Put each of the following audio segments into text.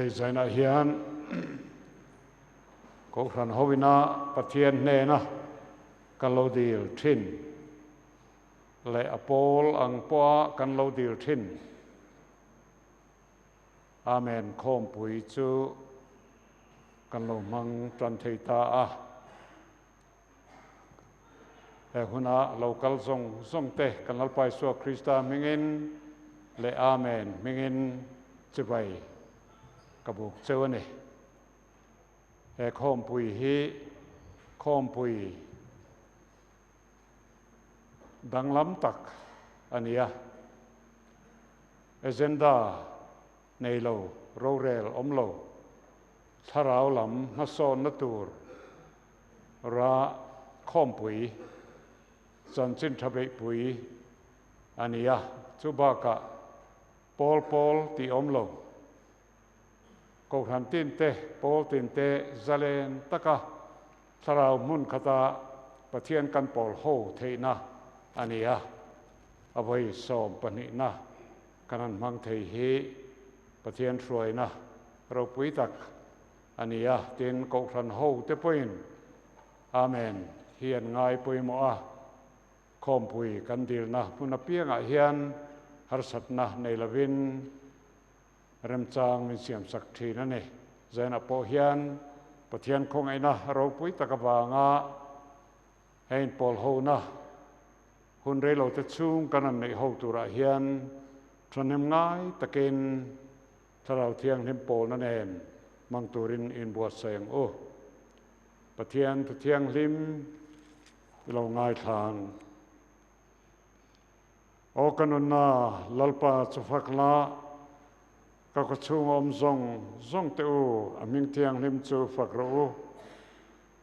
Hei zainah hian Kohhran hoina Pathian hnena kan lo dil thin leh a pawl ang pawha kan lo dil thin Amen khawmpui chu kan lo hmang tan thei ta a. He huna lo kal zawng zawng te kan Lalpa Isua Krista hmingin leh Amen hmingin chibai ka buk cheu a ni. He khawmpui hi khawmpui danglam tak a ni a. Agenda nei lo, rorel awm lo, thlarau lam hmasawnna tur ra khawmpui, chanchin tha beihpui a ni a, chu bakah pawl pawl tih awm lo, Kohhran tinte, pawl tinte zalen taka thlarau hmun khata Pathian kan pawl ho theihna a ni a, a vawi 12na kan han hmang thei hi Pathian hruaina ropui tak a ni a, tin Kohhran ho te pawhin Amen hi an ngai pawimawh a, khawmpui kan dilna hmun apiangah hian harsatna nei lovin remchang min siamsak thin a ni. Zainah pawh hian Pathian khawngaihna ropui tak avanga he inpawl hona hun reilote chhung kan han neih ho turah hian thahnem ngai takin Thlarau Thianghlim pawlna nen hmang turin inbuatsaih ang u. Pathian Thu Thianghlim i lo ngaithla ang. Aw ka nunna, Lalpa chu fak la, ka khawchhung awm zawng zawng te u, a hming thianghlim chu fak rawh u.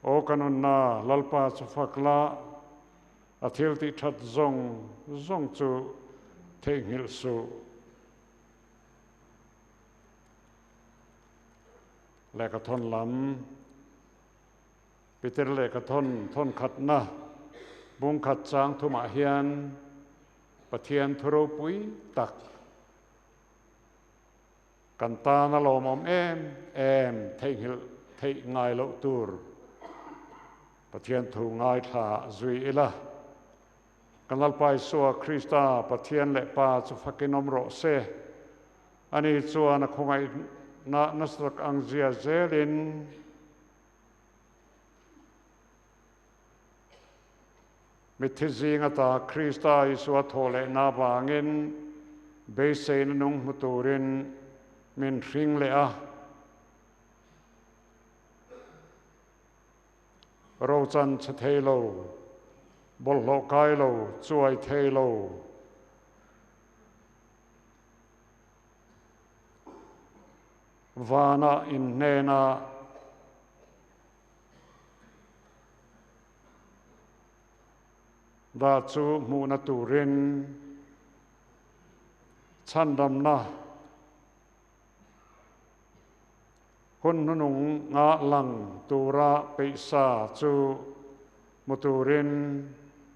Aw ka nunna, Lalpa chu fak la, a thil tih that zawng zawng chu theihnghilh suh. Lehkha thawn lam, Peter lehkha thawn thawn khatna bung khat chang thumah hian Pathian thu ropui tak kan tan a lawmawm em em theihnghilh theih ngai loh tur Pathian thu ngaithla zui ila. Kan Lalpa Isua Krista Pathian leh Pa chu fakin awm rawh se. Ani chuan a khawngaihna nasa tak ang zia zelin mitthi zing ata Krista Isua thawh lehna avangin beiseina nung hmu turin min hring leh a. Rochan chhe thei lo, bawlhhlawh kai lo, chuai thei lo. Vana in hnena dah chu hmuhna turin chhandamna Hun hnunung nga lang tura peihsa chu hmu turin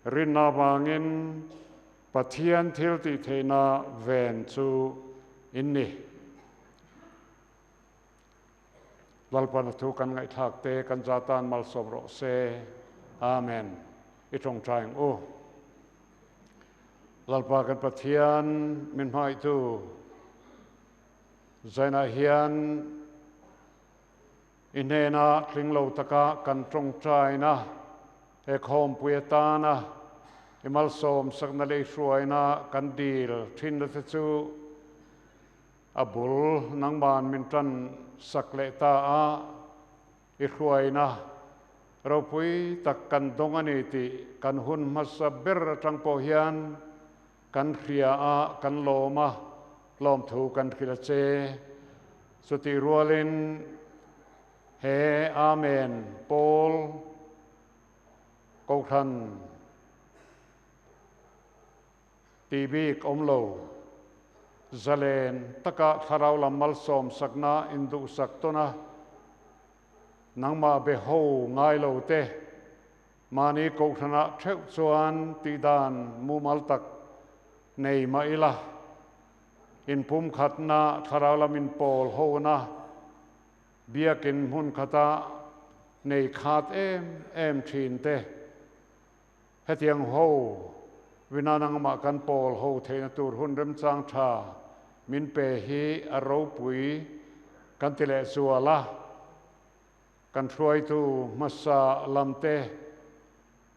rinna avangin Pathian thil tih theihna ven chu in ni. Lalpan a thu kan ngaihthlak te kan za tan malsawm rawh se. Amen. I tawngtai ang u. Lalpa kan Pathian min hmangaihtu. Zainah hian i hnena tling lo taka kan tawngtaina he khawmpui atana i malsawm sakna leh i hruaina kan dil thinna te chu a bul nangman min tan sak leh ta a, i hruaina ropui tak kan dawng a ni tih kan hun hmasa ber atang pawh hian Kan hria a, kan lawm a, lawmthu kan hrilh a che. Chutih rualin he Amen pawl Kohhran tih bik awm lo, zalen taka thlarau lam malsawm sakna induhsak tawn a, nangmah be ho ngai lo te, Mahni kohhranah theuh chuan tihdan mumal tak nei mah ila, inpumkhatna, thlarau lam inpawl hona, Biakin hmun khata nei khat em em thin te hetiang ho vina nangmah kan pawl ho theihna tur hun remchang tha min pe hi a ropui kan ti leh zual a, kan hruaitu hmasa lam te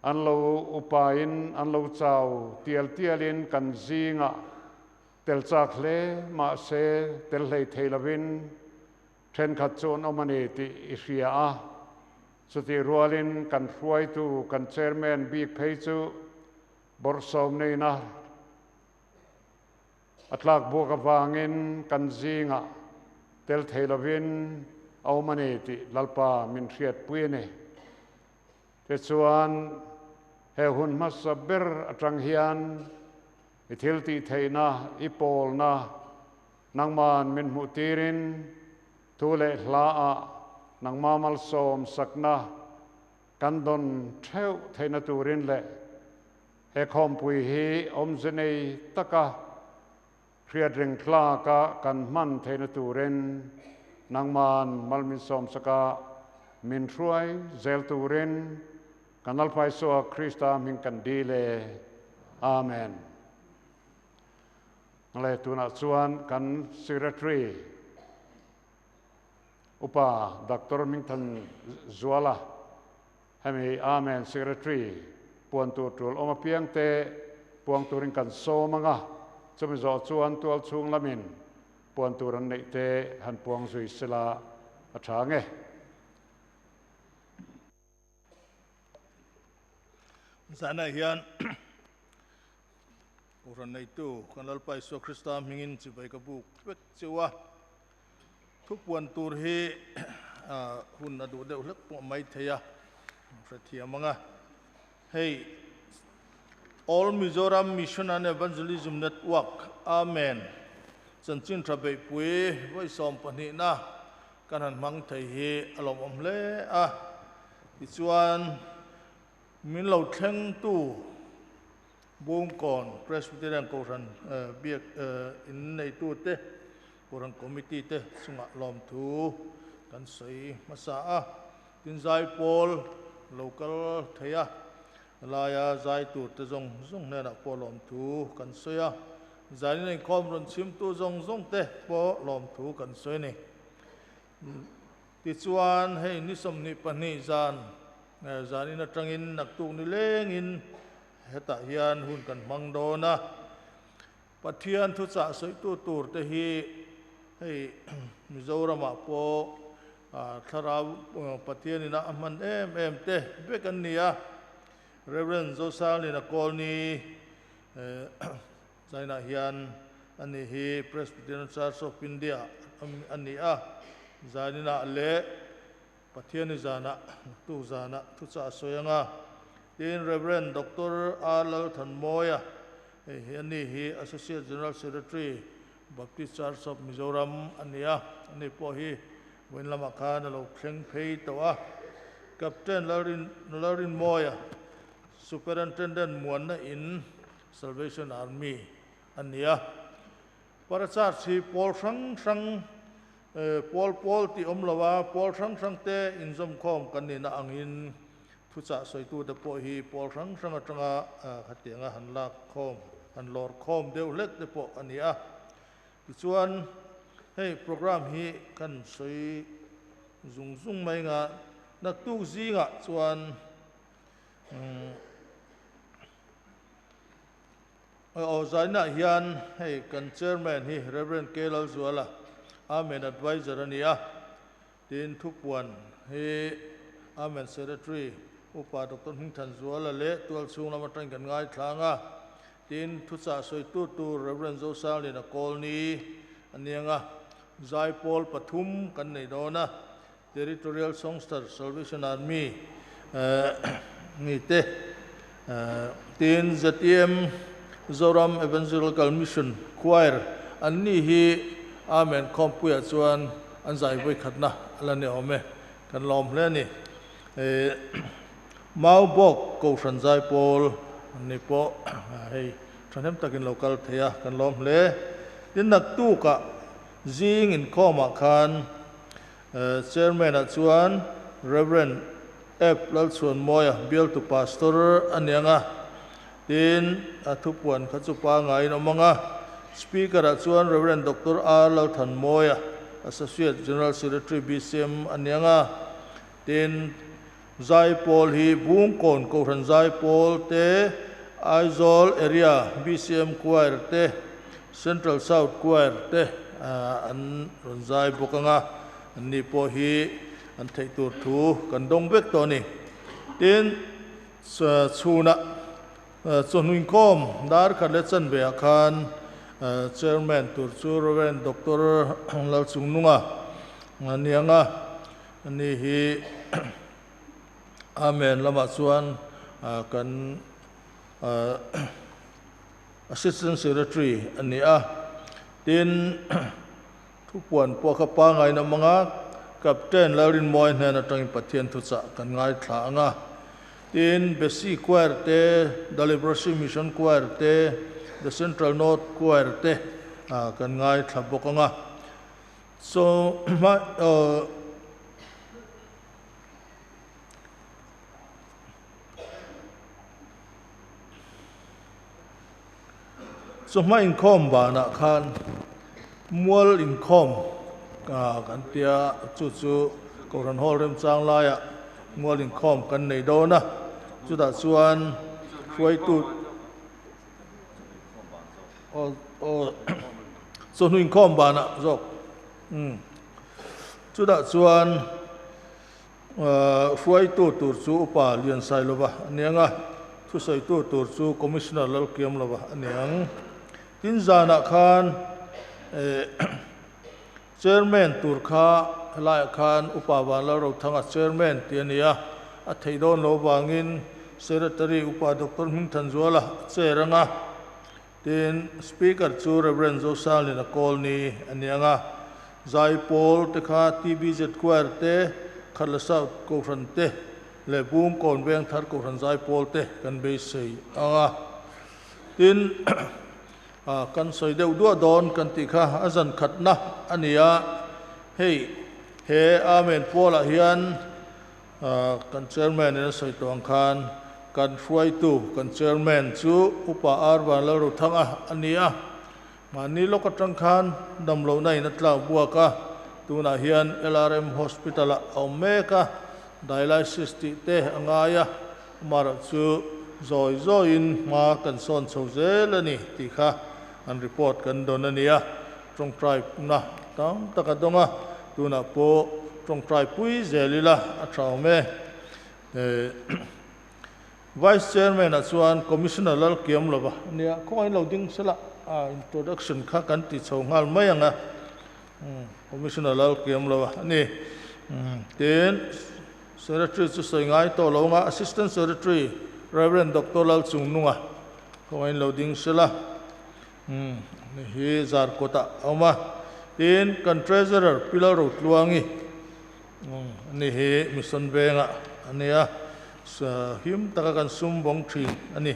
an lo upain an lo chau tial tialin kan zingah tel chak hle mahse tel hlei thei lovin thenkhat chu an awm a ni tih i hria a. Chutih rualin kan hruaitu kan chairman bik phei chu bawrhsawm neina a tlak buak avangin kan zingah tel thei lovin a awm a ni tih Lalpa min hriatpui a ni. Tichuan he hun hmasa ber atang hian i thil tih theihna, i pawlna nangman min hmuh tirin thu leh hla ah nangma malsawm sakna kan dawn theuh theihna turin leh he khawmpui hi awmze nei taka hriat reng tlaka kan hman theihna turin nangman malminsawm saka min hruai zel turin kan Lalpa Isua Krista hming kan dil e. Amen. Le tunah chuan kan Secretary Upa Doctor Hmingthan Zuala hemi Amen Secretary puan tur tul awm apiang te puang turin kan sawm anga, chumi zawh chuan tual chhung lamin puan tur an neih te han puang zui sela a tha nge. Zana hian Kohhran neitu kan Lalpa Isua Krista hmingin chibai ka buk vek cheu a, thupuan tur hi hun a duh deuh hlek pawh mai thei a, hrethiam ang a. Hei All Mizoram Mission and Evangelism Network, Amen, chanchin tha beihpui vawi 12na kan han hmang thei hi a lawmawm hle a. Tichuan min lo thlengtu Bungkawn Presbyterian Kohhran biak in neitute, Kohhran Committee te chungah lawmthu kan sawi hmasa a. Tin zai pawl lo kal thei a, laia zai tur te zawng zawng hnenah pawh lawmthu kan sawi a. Zanin inkhawm rawn chhimtu zawng zawng te pawh lawmthu kan sawi a ni. Tichuan hei ni 22 zan zanin atangin naktuk ni lengin hetah hian hun kan hmang dawn a. Pathian thuchah sawitu tur te hi hei Mizoramah pawh thlarau Pathianin a hman em em te vek an ni a. Reverend Zosanglina Kawlni China hian ani hi Presbyterian Church of India ani a. Zaninah leh Pathiani zanah tu zanah thuchah sawi anga. Tin Reverend Doctor R Lalthanmawia hei hi ani hi Associate General Secretary Baptist Church of Mizoram ani a. Ani pawh hi vawiin lamah khan a lo thleng phei tawh a. Captain Lalrinmawia Superintendent Muanna in Salvation Army ani a. Para Church hi pawl hrang hrang pawl pawl tih awm lo a, pawl hrang hrang te inzawmkhawm kan nihna angin thuchah sawitu te pawh hi pawl hrang hrang atanga khatianga han lak khawm, han lawr khawm deuh hlek te pawh ani a. Tichuan hei program hi kan sawi zung zung mai nga naktuk zingah chuan Aw zainah hian hei kan chairman hi Reverend K Lalzuala Amen Adviser a ni a, tin thupuan hi Amen Secretary Upa Doctor Hmingthanzuala leh tualchhung lam atangin kan ngaithlang a, tin thuchah sawitu tur Reverend Zosanglina Kawlni a niang a, zaipawl pathum kan nei dawn a, Territorial Songster Salvation Army mi te tin ZEM Zoram Evangelical Mission Choir an ni hi Amen khawmpuiah chuan an zai vawi khatna a la ni awm e, kan lawm hle a ni. Mau Bawk Kohhran Zai Pawl an ni pawh hei thahnem takin lo kal thei a, kan lawm hle. Tin naktukah zing inkhawmah khan. Chairman ah chuan Rev. F. Lalchhuanmawia, Bialtu Pastor a ni ang a, tin a thupuan kha chu pangaiin awm ang a. Speaker ah chuan Rev. Doctor R. Lalthanmawia, Associate General Secretary bcm a ni ang a, tin Zaipawl hi Bungkawn Kohhran Zaipawl te, Aizawl Area bcm Choir te, Central South Choir te an rawn zai bawk ang a, anni pawh hi an theih tur thu kan dawng vek tawh a ni. Tin, chhunah chawhnu inkhawm dar khat leh chanve ah khan Chairman tur chu Rev. Doctor Lalchungnunga a ni ang a, ani hi Amen lamah chuan kan Assistant Secretary a ni a, tin thupuan pawh kha pangain a hmang a, Captain Lalrinmawia hnen atangin Pathian thuchah kan ngaithla ang a, tin Besi Choir te, The Leprosy Mission Choir te, The Central North Choir te kan ngaithla bawk ang a. So hma Chawhma inkhawm banah khan mual inkhawm kan tia, chu chu Kohhran Hall remchang laiah mual inkhawm kan nei dawn a, chutah chuan hruaitu aw aw chawhnu inkhawm banah zawk chutah chuan Hruaitu tur chu Upa Liansailova a ni ang a, thusawitu tur chu Commissioner Lalkiamlova a ni ang. Tin zanah khan Chairman tur kha helaiah khan Upa Vanlalrothanga Chairman tih a ni a, a theih dawn lo vangin Secretary Upa Doctor Hmingthanzuala a chair ang a, Tin, Speaker chu Rev. Zosanglina Kawlni a ni ang a, Zaipawl te kha TBZ Choir te, Khatla South Kohhran te leh Bungkawn Vengthar Kohhran Zaipawl te kan beisei ang a. Tin, kan sawi deuh duah dawn kan tih kha a zan khatna a ni a, hei he Amen Pawlah hian Kan Chairman in a sawi tawh ang khan kan hruaitu kan Chairman chu Upa R Vanlalruthanga a ni a, mahni lawk atang khan damlohna in a tlak buak a, tunah hian LRM Hospital ah a awm mek a, dialysis tih te a ngai a, amaherawh chu zawi zawiin hma kan sawn chho zel a ni tih kha an report kan dawn a ni a. Tawngtai na tam tak a dawng a, tunah pawh tawngtai pui zel ila a tha awm e. Vice Chairman ah chuan Commissioner Lalkiam lova nia khawngaih lo ding sela a introduction kha kan ti chho nghal mai ang a, Commissioner Lalkiam lova a ni. Tin, Secretary chu sawi ngai tawh lo anga Assistant Secretary Rev. Doctor Lalchungnunga khawngaih lo ding sela. Umm ni hi zar kawtah a awm a, tin kan treasurer Pi Lalrotluangi umm ni hi mission vengah a ni a, him taka kan sum vawng thin a ni.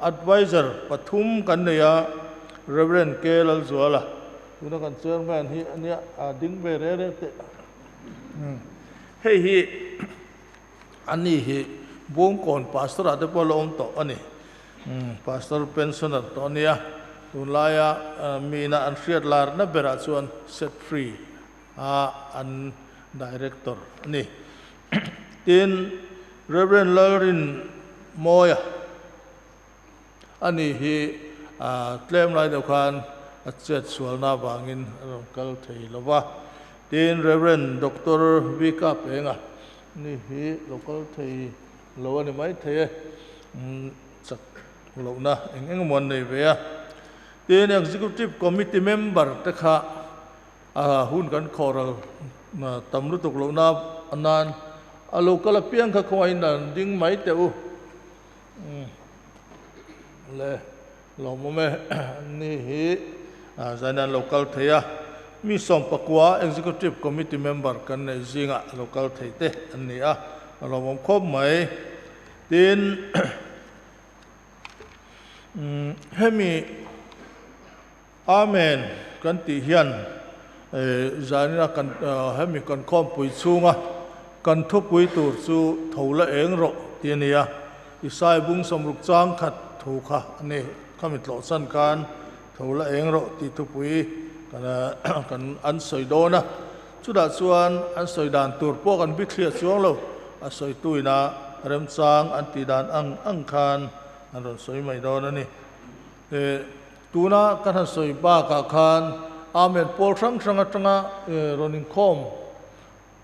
Adviser pathum kan nei a, Rev. K Lalzuala tuna kan chairman hi a nia, a ding ve reh reh teh. Umm hei hi a ni hi Bungkawn pastor ah te pawh a la awm tawh a ni. Pastor pensioner tawh a nia, tunlaia miina an hriat larna berah chuan set free a an director a ni. Tin, Rev. Lalrin Mawia a ni hi tlem lai deuh khan a chet sualna avangin a rawn kal thei lo va. Tin, Rev. Doctor V Kap Enga ni hi lo kal thei lo a ni mai thei e, chak lohna eng eng emaw an nei ve a. Tin, Executive Committee member te kha a hun kan khawhral tam lutuk lohna nan a lo kal apiang kha khawngaih in an ding mai teh u. Le lawmawm e, ni hi zain an lo kal thei a, mi sawmpakua Executive Committee member kan neih zingah lo kal thei te an ni a, a lawmawm khawp mai. Tin, hemi Amen kan tih hian Zanina kan hemi kan khawmpui chhunga kan thupui tur chu tho la eng rawh tih a ni a, Isai bung sawmruk chang khat thu kha a ni. Khami tlawh chan khan tho la eng rawh tih thupui kan kan an sawi dawn a, chutah chuan an sawi dan tur pawh kan bithliah chuang lo, a sawituina remchang an tih dan ang ang khan an rawn sawi mai dawn a ni. Tuna kan han sawi bakah khan Amen pawl hrang hrang atanga rawn inkhawm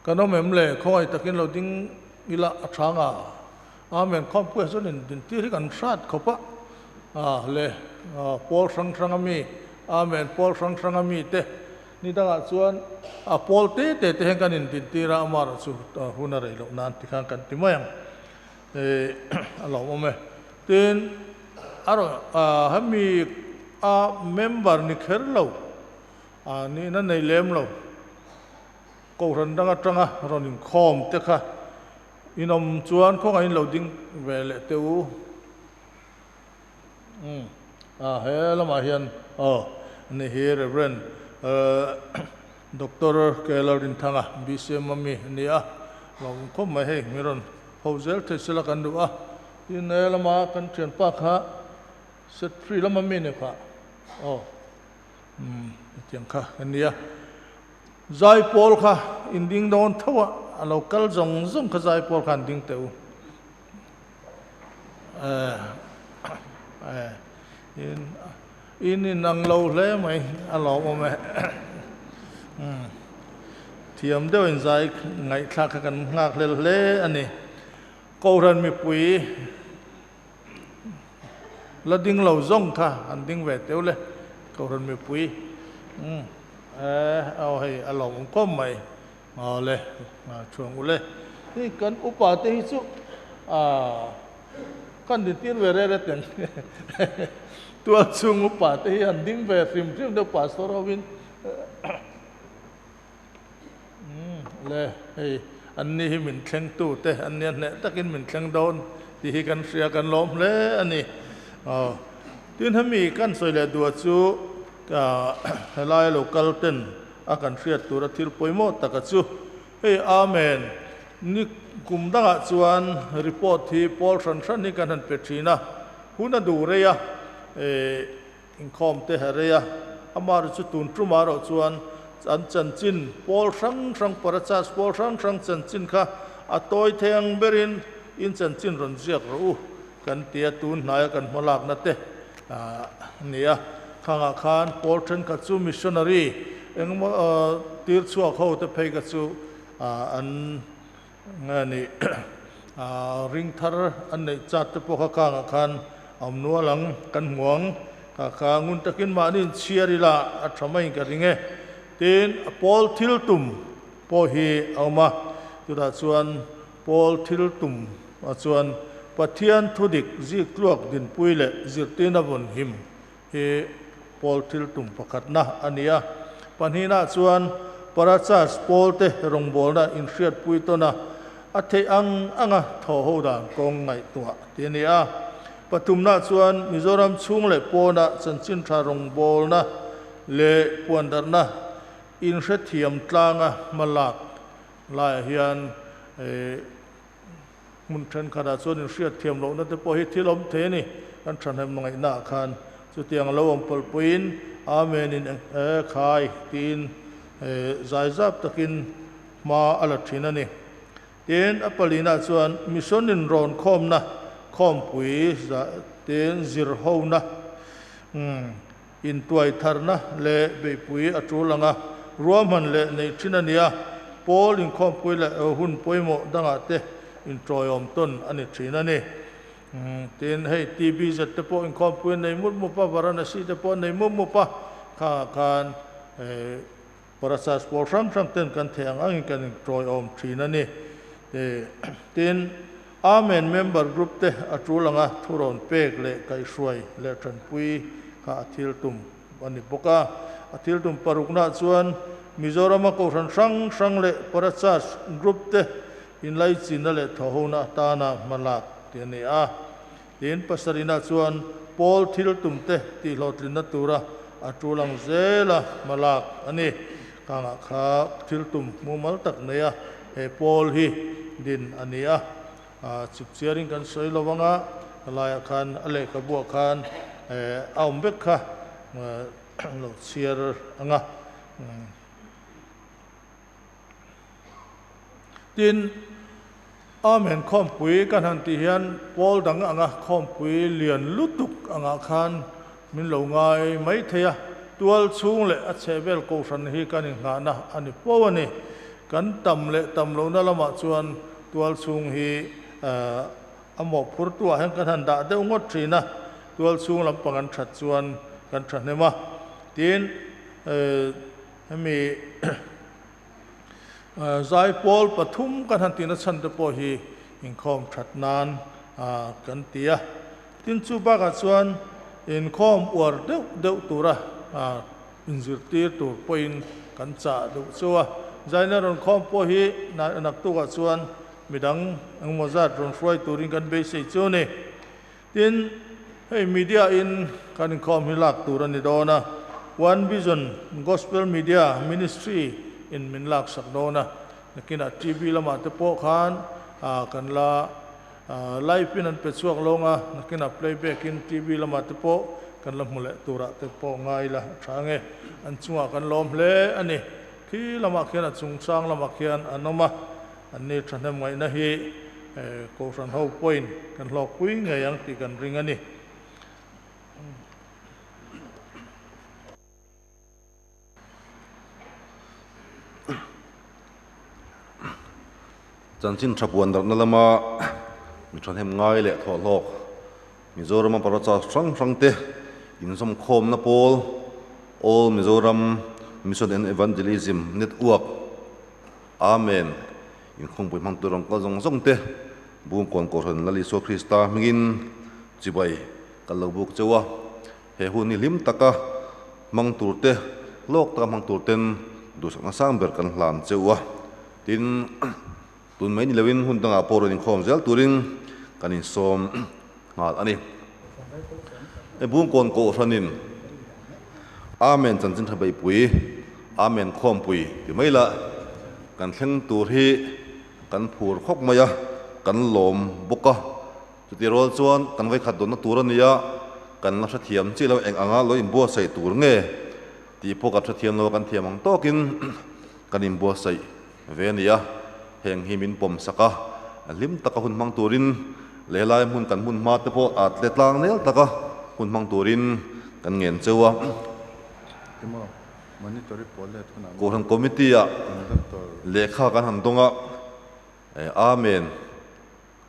kan awm em le? Khawngaih takin lo ding ila a tha nga. Amen khawmpuiah chuan in dintir hi kan hrat khawp a. A le pawl hrang hrang ami Amen pawl hrang hrang ami te ni dangah chuan a pawl te te te hian kan in dintir a, amaherawh chu hun a rei loh nan tikhan kan ti mai ang. A lawmawm e. Tin, a rawn hemi a member ni kher lo, nihna nei lem lo, Kohhran dang atanga rawn inkhawm te kha inawm chuan khawngaihin lo ding ve leh teh u. Umm, a he lamah hian aw ni hi Rev. Doctor K Lalrinthanga, BCM ami a ni a, lawm khawp mai hei mi rawn ho zel thei sela kan duh a. Tin he lama kan thianpa kha set free lama mi ni kha aw umm hetiang kha a nia. Zaipawl kha in ding dawn tho a, a lo kal zawng zawng kha zaipawl kha an ding teh u. In in inang lo hle mai a lawmawm e. Thiam deuh in zai ngaihthlak kha kan nghak hlel hle a ni. Kohhran mipui la ding lo zawng kha an ding ve teuh le. Kohhran mipui aw hei a lawmawm khawp mai. Aw le, thuang u le. Hei kan upa te hi chu kan dintir ve rel e teng. Tual chung upa te hi an ding ve hrim hrim deuh pastor ho in. Le hei an ni hi min thleng tu te an nia hneh takin min thleng dawn tih hi kan hria kan lawm hle a ni. Aw tin hemi kan sawi leh duah chu helai lo kal ten a kan hriat tura thil pawimawh taka chu hei Amen ni kum dangah chuan report hi pawl hran hran hi kan han pe thin a, hun a duh rei a, inkhawm te a rei a, amaherawhchu chu tun tumah erawh chuan an chanchin pawl hrang hrang parachas pawl hrang hrang chanchin kha a tawi thei ang berin in chanchin rawn ziak rawh u kan ti a, tun hnaia kan hmalakna te a ni a. Khangah khan pawl thenkhat chu missionary engemaw tir chhuak ho te phei kha chu an nge ni ring thar an neih chat te pawh kha kangah khan a awm nual ang kan hmu ang. Kha kha ngun takin mahni inchhiar ila a tha maiin ka ring e. Tin, pawl thil tum pawh hi a awm a, chutah chuan Pawl thil tum ah chuan Pathian thudik ziktluak dinpui leh zirtirna vawn him hi pawl thil tum pakhatna a ni a. Pahnihna chuan Parachurch pawlte rawngbawlna inhriatpui tawn a, a theih ang anga thawh ho dan kawng ngaihtuah tih a ni a. Pathumna chuan Mizoram chhung leh pawna chanchin tha rawngbawlna leh puandarhna inhrethiam tlanga hmalak Laiah hian hmun thenkhatah chuan inhriat thiam lohna te pawh hi thil awm thei a ni. Kan thahnem ngaihnaah khan chutiang a lo awm pawlh pawhin Amen in khai tiin zaizap takin hma a la thin a ni. Tin, a palinah chuan mission inrawn khawmna khawmpui tin zirhona Intuai tharna leh beihpui a tul ang a, ruahman leh neih thin a ni a, pawl inkhawmpui leh hun pawimawh dangah te intawiawm tawn a ni thin a ni. Tin, hei TBZ te pawh inkhawmpui an nei mup mup a, Varanasi te pawh an nei mup mup a, khangah khan Parachas pawl hrang hrang ten kan theih ang angin kan intawiawm thin a ni. Tin, Amen member group te a tul anga thurawn pek leh kaihhruai leh tanpui kha a thil tum a ni bawk a. A thil tum paruknaah chuan Mizorama Kohhran hrang hrang leh Parachurch group te inlaichinna leh thawhhona atana hmalak tih a ni a. Tin, pasarihnaah chuan pawl thil tum te tihhlawhtlinna tura a tul ang zela hmalak a ni. Khangah kha thil tum mumal tak nei a he pawl hi din a ni a. Chipchiarin kan sawi lo anga helaiah khan a lehkhabuah khan a awm vek kha lo chhiar anga. Tin, Amen khawmpui kan han tih hian pawl dang anga khawmpui lian lutuk angah khan min lo ngai mai thei a, tual chhung leh a chhehvel kohhran hi kan inghahna a ni fo a ni. Kan tam leh tam lohna lamah chuan tual chhung hi a mawhphurtuah hian kan han dah deuh ngawt thin a, tual chhung lampang an that chuan kan thahnem a. Tin, hemi Zaipawl pathum kan han tihna chhan te pawh hi inkhawm that nan kan ti a. Tin, chu bakah chuan inkhawm uar deuh deuh tura inzirtir tur pawhin kan chah deuh chauh a. Zaina rawn khawm pawh hi naktukah chuan midang engemaw zat rawn hruai turin kan beisei chu a ni. Tin, hei media in kan inkhawm hi lak tur a ni dawn a, One Vision Gospel Media Ministry in min lak sak dawn a, nakinah TV lamah te pawh khan kan la live in an pe chhuak lawng a, nakinah playback in TV lamah te pawh kan la hmu leh turah te pawh ngai la a tha nge, an chungah kan lawm hle a ni. Khi lamah khian a chungchang lamah khian an awm a, anni thahnem ngaihna hi Kohhran ho pawhin kan hlawkpui ngei ang tih kan ring a ni. Chanchin tha puan darhna lama mi thahnem ngai leh thawhhlawk Mizorama Paracha hrang hrangte inzawmkhawmna pawl All Mizoram Mission and Evangelism Network, Amen, Inkhawmpui hmang tur ang kal zawng zawng te Bungkawn Kohhran Lal Isua Krista hmingin chibai kan lo buk cheu a, he hun hi hlim taka hmang tur te, hlawk taka hmang tur ten duhsakna sang ber kan hlan cheu a. Tin, tun mai ni loin hun dangah pawh rawn inkhawm zel turin kan insawm nghal a ni. He Bungkawn Kohhranin Amen chanchin tha beihpui, Amen khawmpui ti mai lah kan thleng tur hi kan phur khawp mai a, kan lawm bawk a. Chuti rual chuan kan vawikhat dawnna tur a nia, kan la hrethiam chiah lo eng anga lo inbuatsaih tur nge tih pawh kan hrethiam lo a, kan thiam ang tawkin kan inbuatsaih ve a ni a. Heng hi min pawm sak a, hlim taka hun hmang turin lehlai hmun kan hmun hma te pawh a tle tlang nel taka hun hmang turin kan ngen cheu a. Kohhran Committee ah lehkha kan han dawng a, Amen.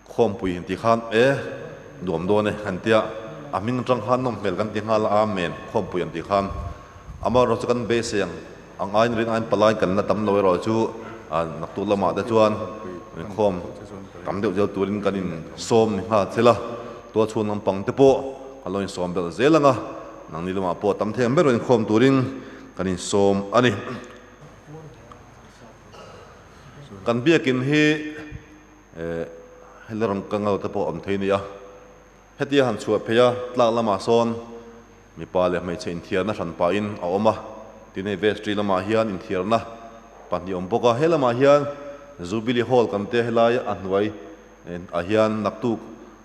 Khawmpui inti khan e nuam dawn e an tia, a hming atang khan nawm hmel kan ti nghal a, Amen, Khawmpui an ti khan. Amaherawh chu kan beisei ang ang aiin rin aiin palai kan la tam lo erawh chu naktuk lamah te chuan inkhawm tam deuh zel turin kan insawm ni nghal thil a, tualchhung lampang te pawh kan lo insawm belh zel ang a, nangni lamah pawh tam thei ang ber inkhawm turin kan insawm a ni. Kan biakin hi. Hela ram ka ngau te pawh a awm thei nia. Hetia han chhuah phei a, tlak lamah sawn mipa leh hmeichhe inthiarna hran pahin a awm a, tin hei vestry lamah hian inthiarna pahnih a awm bawk a, he lamah hian Jubilee Hall kan tia helai a hnuai ah hian naktuk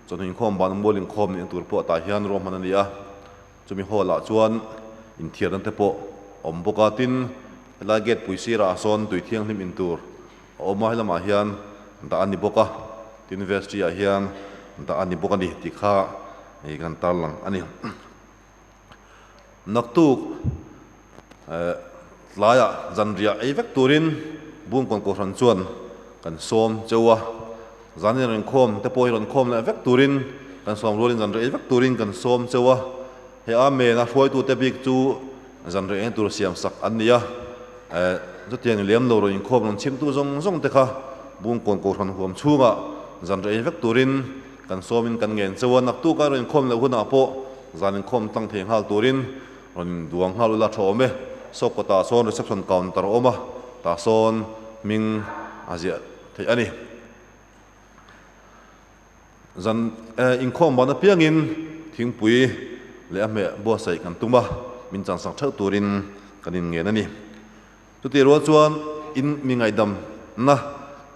chawhnu inkhawm ban mual inkhawm nih tur pawh tah hian ruahman a ni a, chumi hall ah chuan inthiarna te pawh a awm bawk a, tin helai gate pui sirah sawn tui thianghlim in tur A awm a, helamah hian dah a ni bawk a, tin vestry ah hian dah a ni bawk a ni tih kha hei kan tarlang a ni. Naktuk tlaiah zanriah ei vek turin Bungkawn Kohhran chuan kan sawm cheu a, zanin rawn khawm te pawh hi rawn khawm leh vek turin kan sawm rualin zanriah ei vek turin kan sawm cheu a, He Amen a hruaitute bik chu zanriah eng tur siam sak an ni a, chutiang lem lo rawn inkhawm rawn chhimtu zawng zawng te kha Bungkawn Kohhran huam chhungah zanriah ei vek turin kan sawmin kan ngen cheu a, naktuka rawn inkhawm leh hunah pawh zan inkhawm tlang thei nghal turin rawn induang nghal ula tha awm e. Saw kawtah sawn reception counter a awm a, tah sawn hming a ziah theih a ni. Zan inkhawm ban apiangin thingpui leh a hmeh buatsaih kan tum a, min chansak theuh turin kan inngen a ni. Chutih rual chuan in mi ngaihdamna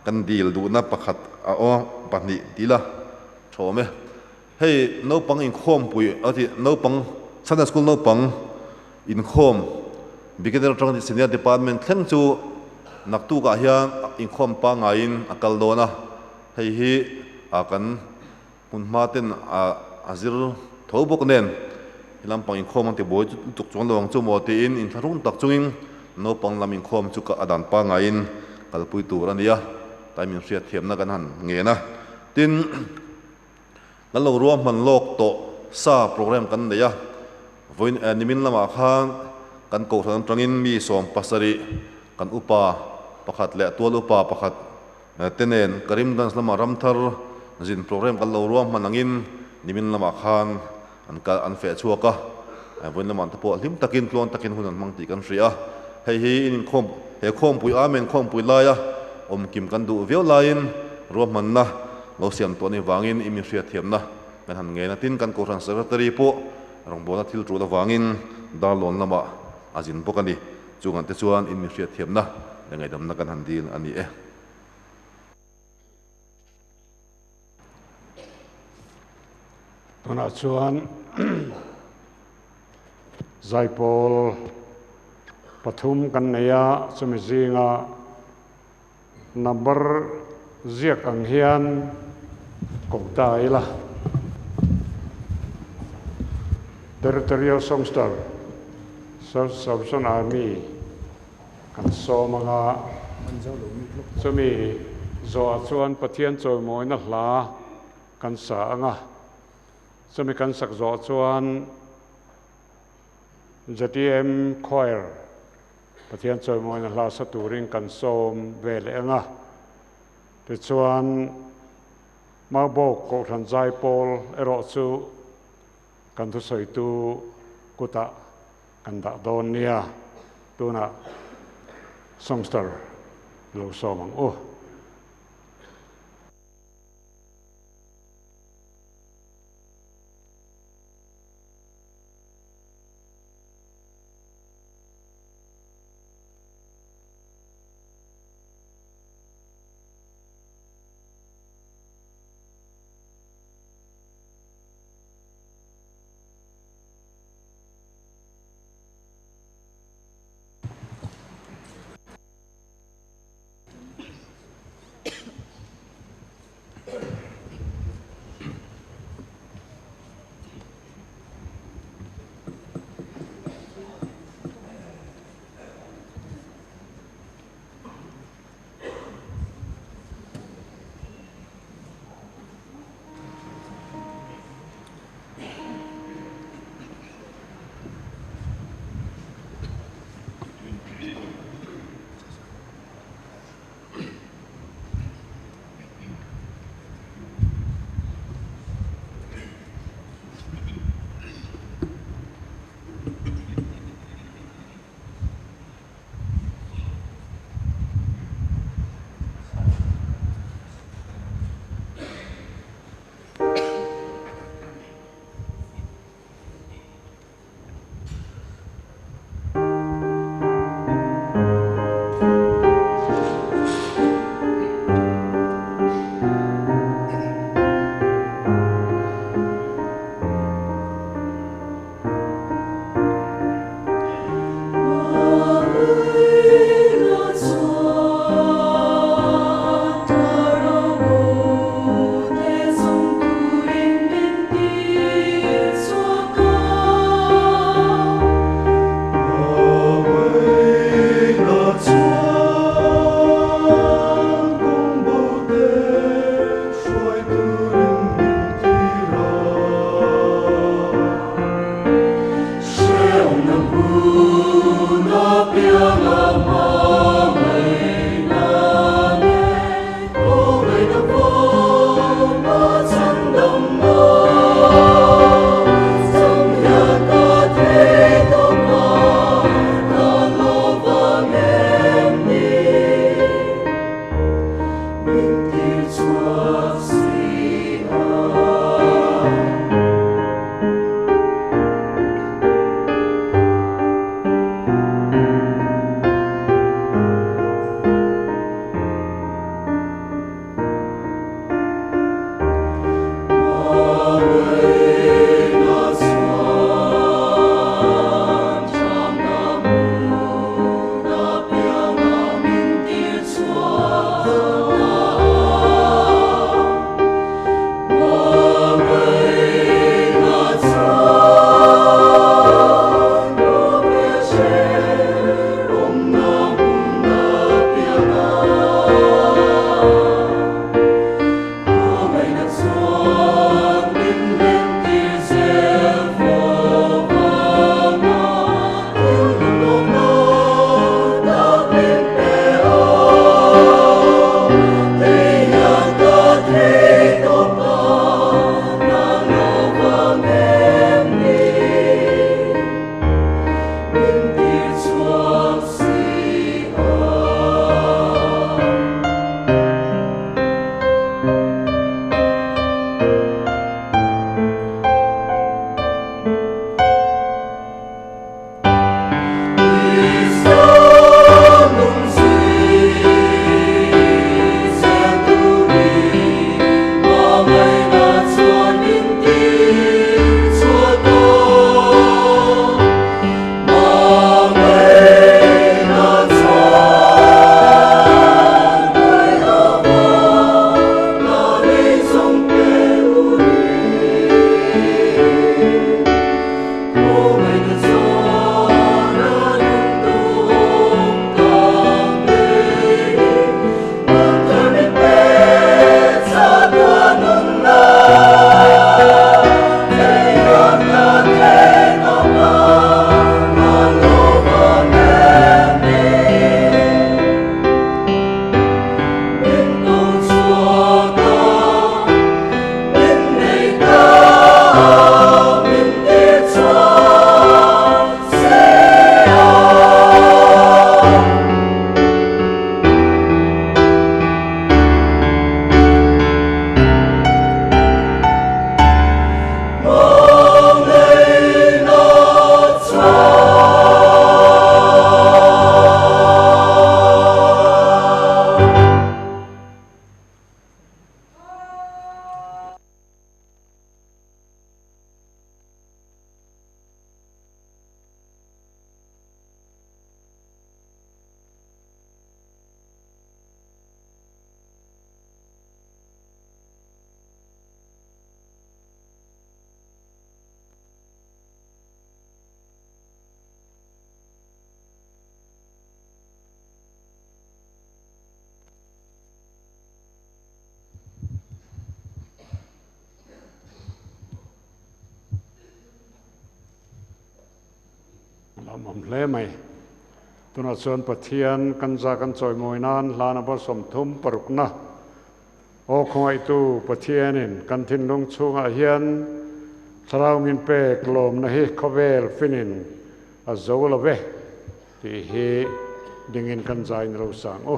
kan dil duhna pakhat a aw pahnih ti ila tha awm e. Hei naupang inkhawmpui a ti naupang Sunday School naupang inkhawm beginner atanga senior department thleng chu naktukah hian inkhawm pangaiin a kal dawn a, hei hi a kan hmun hma ten a zir tho bawk nen he lampang inkhawm ang ti buai lutuk chuang lo ang chu maw tiin inthlahrung tak chungin naupang lam inkhawm chu a dan pangaiin kalpui tur a ni a, tlai min hriatthiamna kan han ngen a, tin. Kan lo ruahman lawk tawh sa program kan nei a, vawiin nimin lamah khan kan kohhran atangin mi 70 kan upa pakhat leh tual upa pakhat te nen Karimganj lama ramthar zin program kan lo ruahman angin nimin lamah khan an kal an feh chhuak a, vawiin lamah te pawh hlim takin tluang takin hun an hmang tih kan hria a, hei hi in inkhawm he khawmpui Amen khawmpui laia awmkim kan duh viau laiin ruahmanna lo siam tawh anih vangin i min hriatthiamna kan han ngen a, tin kan Kohhran Secretary pawh rawngbawlna thil tul avangin Darlawn lamah a zin bawk a ni, chungah te chuan in min hriatthiamna leh ngaihdamna kan han dil a ni e. Tunah chuan zaipawl pathum kan nei a, chumi zinga number ziak ang hian ko ta ila. Territorial Songster, Salvation Army kan sawm anga chumi zawhah chuan Pathian chawimawina hla kan sa anga chumi kan sak zawh chuan ZTM Choir Pathian chawimawina hla sa turin kan sawm ve leh anga tichuan Maubawk Kohhran Zaipawl erawh chu kan thusawitu kutah kan dah dawn nia, tunah songster lo sawm ang u. Lawmawm hle mai. Tunah chuan Pathian kan za kan chawimawi nan hla number 36 na Aw khawngaihtu Pathianin kan thinlung chhungah hian thlarau min pek lawmna hi khawvel finin a zo lo ve tih hi dingin kan zain ro sang u.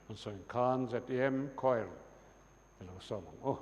An sawi khan ZEM Choir i lo sawm ang u.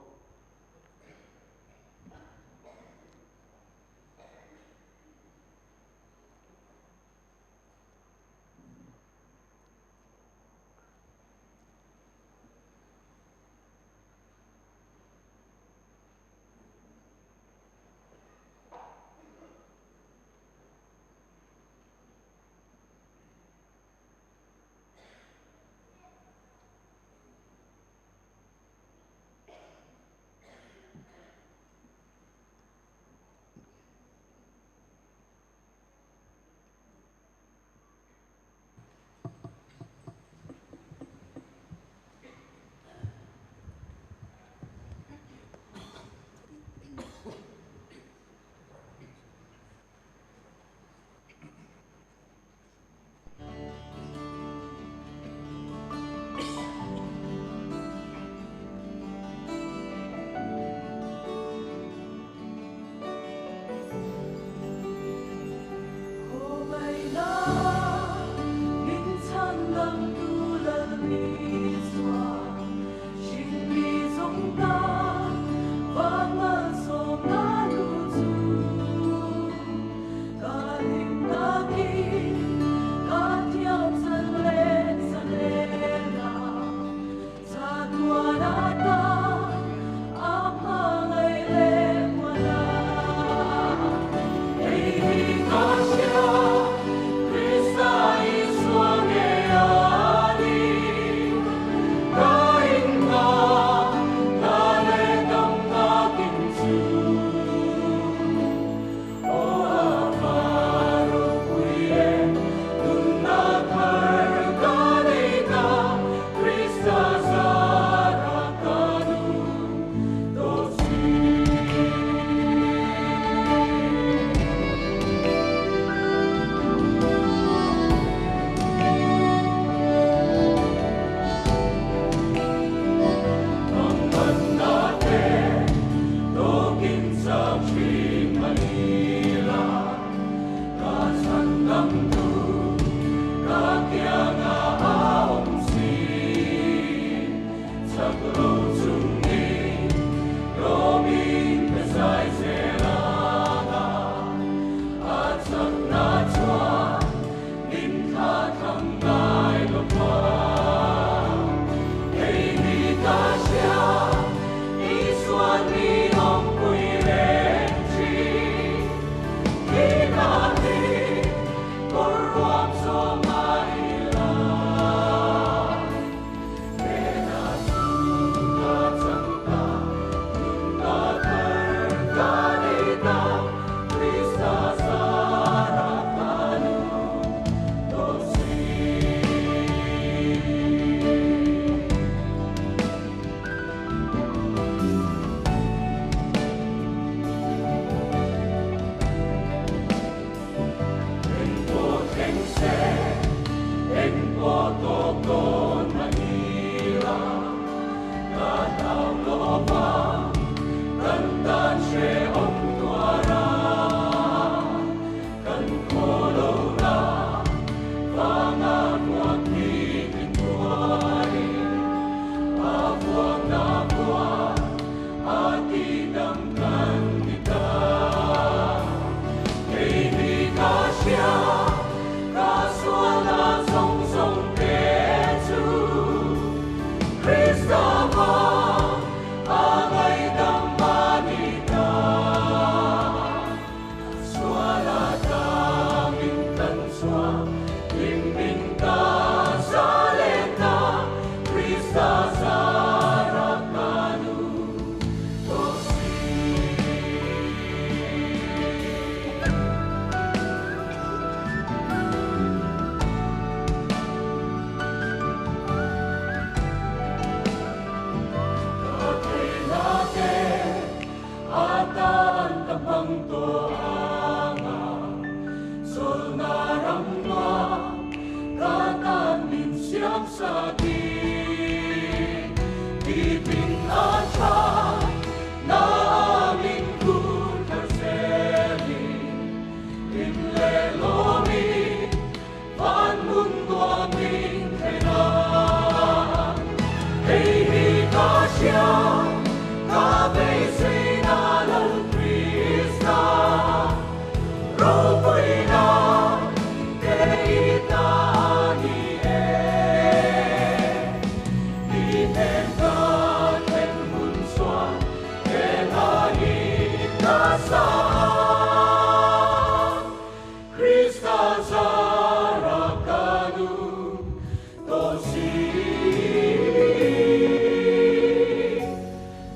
nasa Krista zara kanu tosi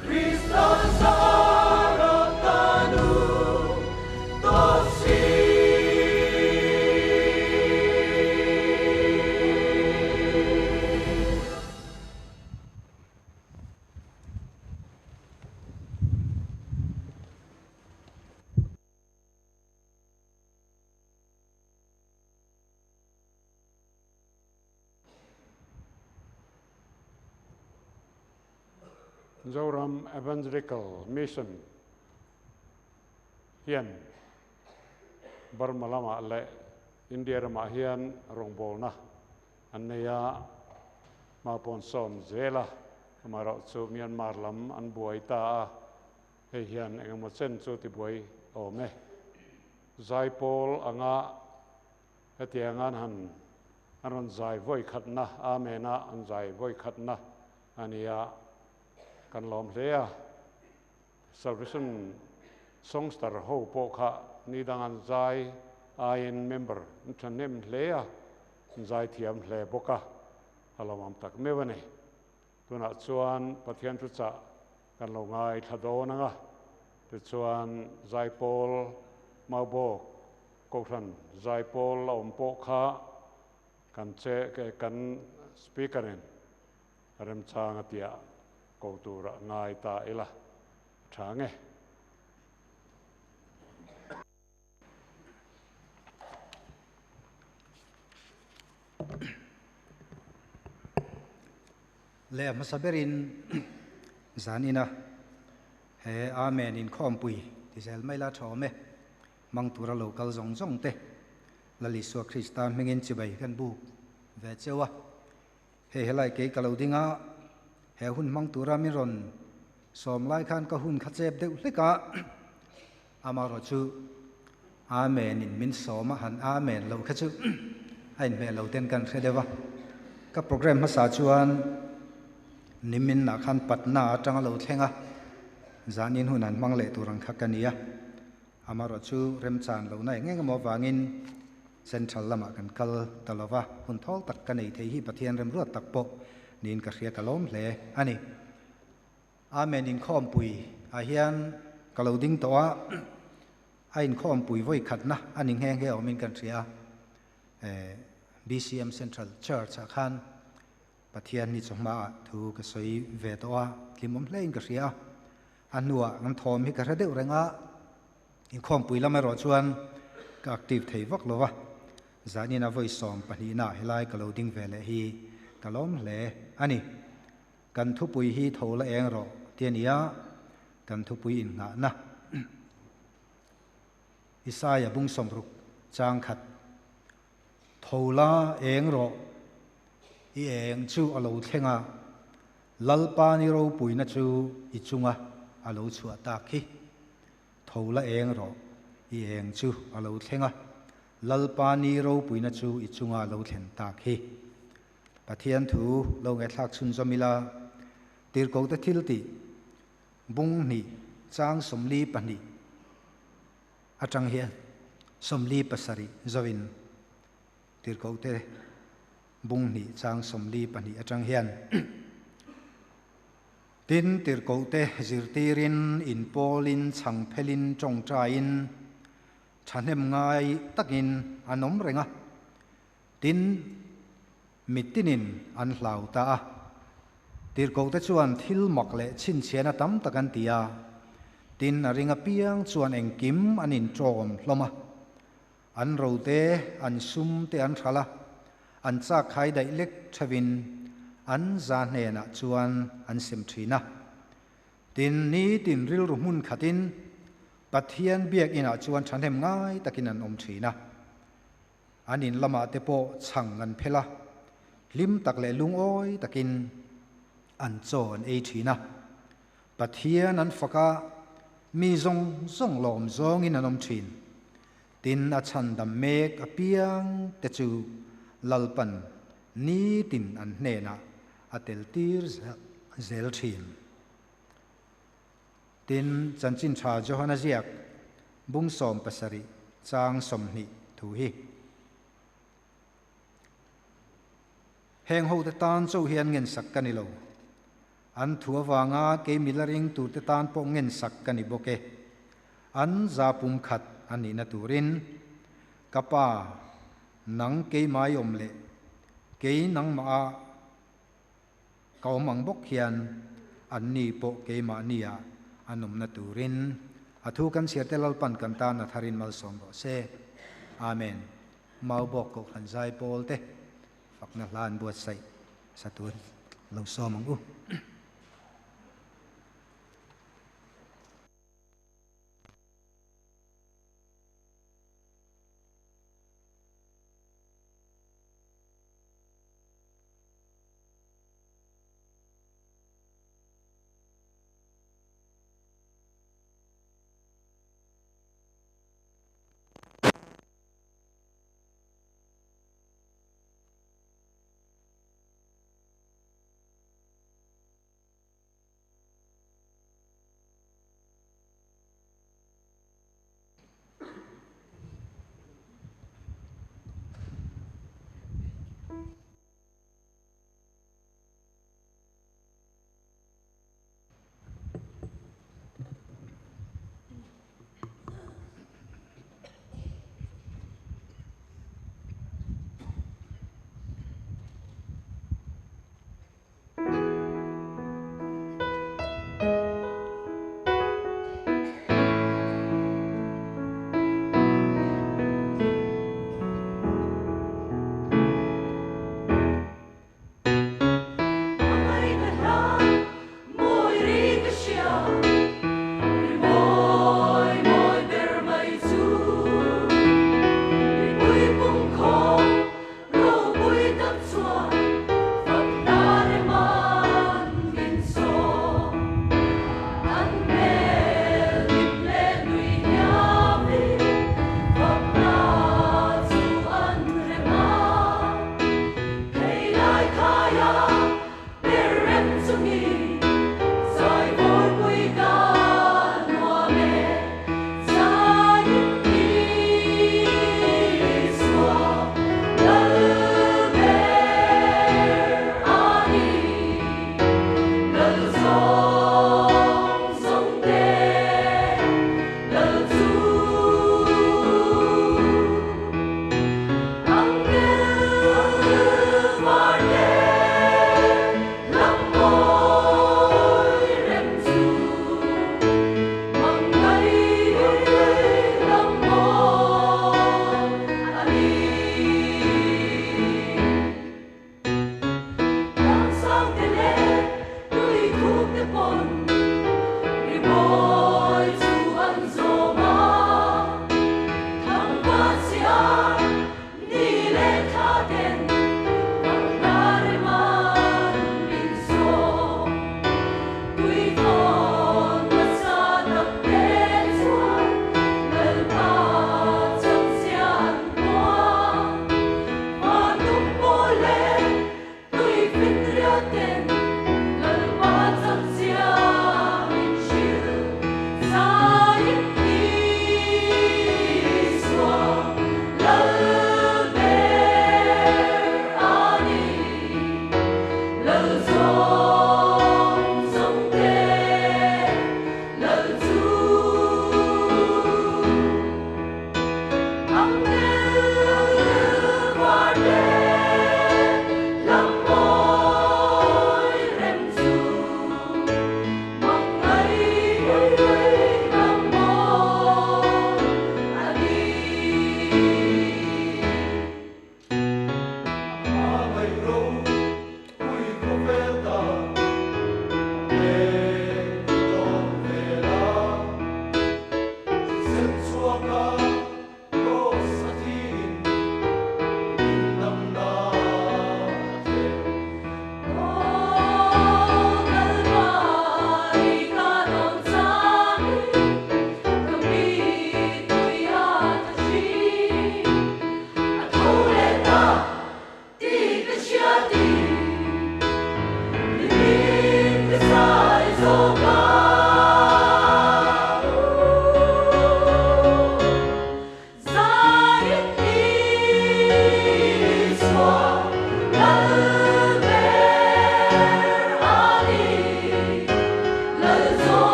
Krista zara kanu tosi Zoram Evangelical Mission hian Burma lama leh India ramah hian rawngbawlna an nei a, hma pawn sawn zel a, amaherawhchu Myanmar lam an buai ta a, hei hian engemaw chen chu tibuai awm e. Zaipawl anga hetiang an han an rawn zai vawi khatna, Amen a an zai vawi khatna a ni a, kan lawm hle a. Salvation Songster ho pawh kha ni dang an zai aiin member an thahnem hle a, an zai thiam hle bawk a, a lawmawm tak meuh a ni. Tunah chuan Pathian thuchah kan lo ngaithla dawn ang a, tichuan Zaipawl Maubawk Kohhran Zaipawl a awm pawh kha kan che kan speaker in remchang a tia ko tura ngai ta ila tha nge. Le hmasa berin zanina he amen in khompui ti zel mai la thawme mang tura local zong zong te Lal Isua Krista hmingin chibai kan buk ve chewa he helai ke kalo dinga he hun mang tura mi ron som lai khan ka hun khachep deuh hleka amaro chu amen in min soma han amen lo kha chu ain me lo ten kan hredewa ka program ma sa chuan nimin na khan patna atanga lo thlenga zanin hun an mang le turang kha kania amaro chu remchan lo na nge mo wangin central lama kan kal talova hun thol tak ka nei thei hi Pathian rem ruat tak pawh nin ka hria ka lawm hle ani amen in khom pui a hian ka lo ding to a a in khom pui voi khat na ani nge nge awmin kan hria BCM Central Church a khan Pathian ni chawhma thu ka soi ve to a tlimawm hle in ka hria a hnua an thawm hi ka hre deuh renga in khom pui lam erawh chuan ka active thei vak lova zanin a voi som pahnih na helai ka lo ding ve le hi ka lawm hle ani kan thupui hi tho la eng rawh ti ania kan thupui in nga na Isaiah bung somruk chang khat tho la eng rawh i eng chu a lo thlenga lalpa ni ro puina chu i chunga a lo chhuah tak hi tho la eng rawh i eng chu a lo thlenga lalpa ni ro puina chu i chunga lo thlen tak hi Pathian thu lo nge thlak chhun zawmila tir ko te thil ti bung ni chang somli pahnih atang hian somli pasarih zawin tir ko te bung ni chang somli pahnih atang hian tin tir ko te zirtirin in polin chang phelin tong train thahnem ngai takin anom renga tin mitinin an hlau ta a tir ko te chuan thil mak le chin chiana tam takan tia tin a ringa piang chuan engkim an in tawm hloma an ro te an sum te an thala an cha khai dai lek thawin an za hne na chuan an sem thina tin ni tin ril ru mun khatin Pathian biak ina chuan thanem ngai takin an om thina an in lama te po chang an phela lim tak le lung oi takin an chaw an ei thina Pathian an faka mi zong zong lom zong in an om thin tin a chan dam mek apiang te chu lalpan ni tin an hne na a tel tir zel thin. Tin, Chanchin Tha Johana ziak bung 17 chang 20 thu hi. Heng ho te tan chauh hian ngen sak ka ni lo. An thu avanga kei mila ring tur te tan pawh ngen sak ka ni bawk e. An za pum khat a nihna turin ka pa nang keimah i awm leh kei nangmah a ka awm ang bawk hian an ni pawh keimahni ah an awmna turin a thu kan chhiar te Lalpan kan tan a tharin malsawm rawh se. Amen. Maubawk Kohhran Zaipawl te fakna hla an buatsaih sa tur lo sawm ang u.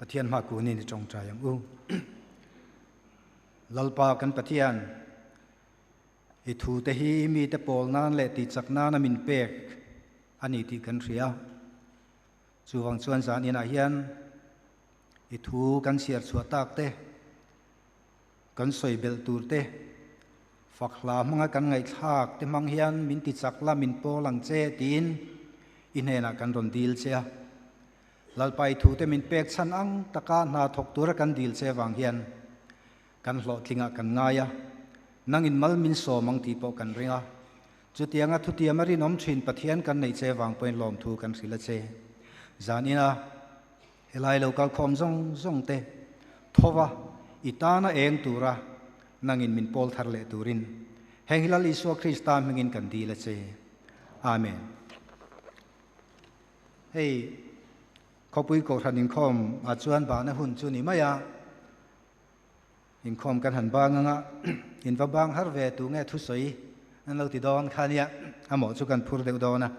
Pathian hma kunin i tawngtai ang u. Lalpa kan Pathian, i thu te hi mite pawl nan leh tihchak nana min pek a ni tih kan hria. Chuvang chuan zan inah hian i thu kan chhiar chhuah tak te, kan sawi belh tur te, fak hla hmanga kan ngaihthlak te hmang hian min tichak la, min pawl ang che tiin i hnenah kan rawn dil che a. Lalpa i thute min pek chhan ang taka hna thawk tura kan dil che vang hian kan hlawhtlingah kan ngai a, nangin mal min sawm ang tih pawh kan ring a. Chutianga thutiam a rinawm thin Pathian kan neih che vang pawhin lawmthu kan hrilh a che. Zan ina helai lo kalkhawm zawng zawng te thova i tana eng tura nangin min pawl thar leh turin heng hi Lal Isua Krista hmingin kan dil a che. Amen. Hei khawpui kohhran inkhawm ah chuan bahna hun chu ni mai a, inkhawm kan han bang anga in va bang har ve tu nge thusawi an lo ti dawn kha nia, a mawh chu kan phur deuh dawn a.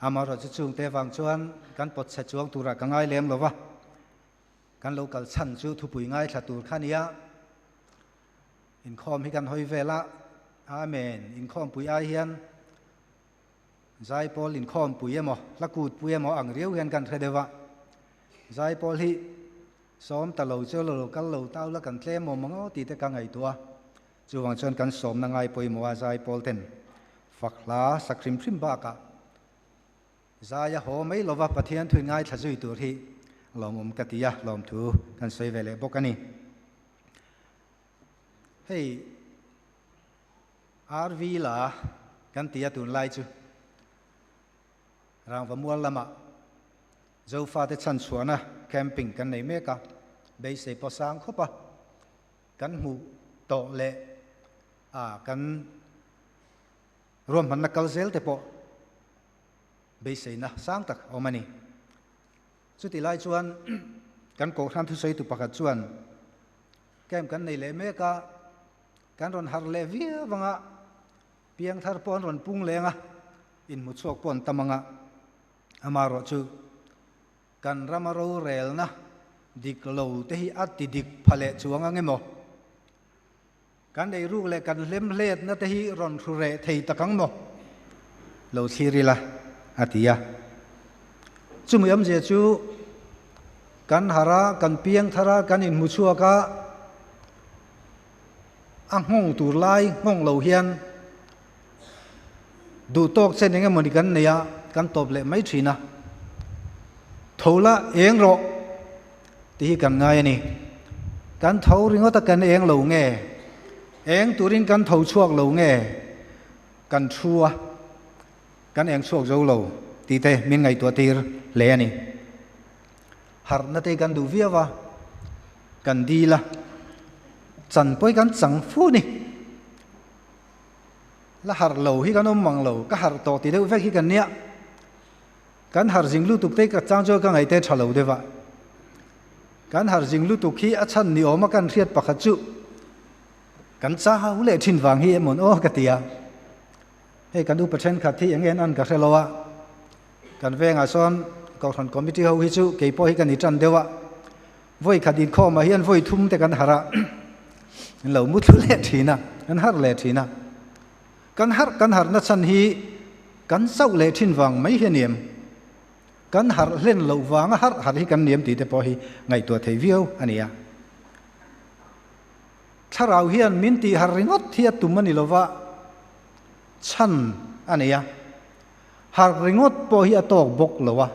Amaherawh chu chungte vang chuan kan pawt chhe chuang turah ka ngai lem lo va, kan lo kal chhan chu thupui ngaithla tur kha nia. Inkhawm hi kan hawi vel a, Amen, inkhawmpui ai hian Zaipawl inkhawmpui emaw, hla kutpui emaw ang riau hian kan hre deuh a. Zaipawl hi sawm ta lo chu lo kal lo tau la kan tlem awm ang aw tih te ka ngaihtuah a. Chuvang chuan kan sawmna ngai pawimawh a zaipawl ten fak hla sak hrim hrim bakah zai a haw mai lova Pathian thuin ngaithla zui tur hi lawmawm ka ti a, lawmthu kan sawi ve leh bawk a ni. Hei. RV la kan ti a tunlai chu Rangva mual lamah Zofate chhanchhuahna camping kan nei mek a, beisei pawh sang khawp a, kan hmuh tawh leh a kan ruahmanna kal zel te pawh beiseina sang tak a awm a ni. Chutih lai chuan kan Kohhran thusawitu pakhat chuan camp kan nei leh mek a, Kan rawn harh leh viau anga, piangthar pawh an rawn pung leng a, inhmu chhuak pawh an tam anga, amaherawh chu kan rama rorelna dik lo te hi a ti dik pha leh chuang ang emaw? Kan eiruk leh kan hlemhletna te hi rawn hru reh thei tak ang maw? Lo thlir ila, a ti a. Chumi awmzia chu kan harh a, kan piangthar a, kan inhmu chhuak a, A nghawng tur lai nghawng lo hian duh tawk chen eng emawni kan nei a, kan tawp leh mai thin a. Tho la eng rawh tih hi kan ngai a ni. Kan tho ringawt a kan eng lo nge? Eng turin kan tho chhuak lo nge? Kan thu a, kan eng chhuak zo lo tih te min ngaihtuah tir hle a ni. Harhna te kan duh viau a, kan dil a, chan pawh hi kan chang fu ni. La harh lo hi kan awm mang lo, ka harh tawh ti deuh vek hi kan nia. Kan harh zing lutuk te ka chang chuan ka ngaih te tha lo deuh a. Kan harh zing lutuk hi a chhan ni awm a kan hriat pakhat chu kan chau leh thin vang hi emawn aw ka ti a. Hei kan upa thenkhat hi eng nge an an ka hre lo a. Kan vengah sawn Kohhran Committee ho hi chu kei pawh hi ka ni tan deuh a, vawi khat inkhawmah hian vawi thum te kan harh a, an lo mu thlu leh thin a, kan harh leh thin a. Kan harh kan harhna chhan hi kan chauh leh thin vang mai hi a ni em? Kan harh hlen loh vanga harh harh hi kan ni em tih te pawh hi ngaihtuah thei viau a ni a. Thlarau hian min tih harh ringawt hi a tum a ni lova, chhan a nei a. Harh ringawt pawh hi a tawk bawk lo a.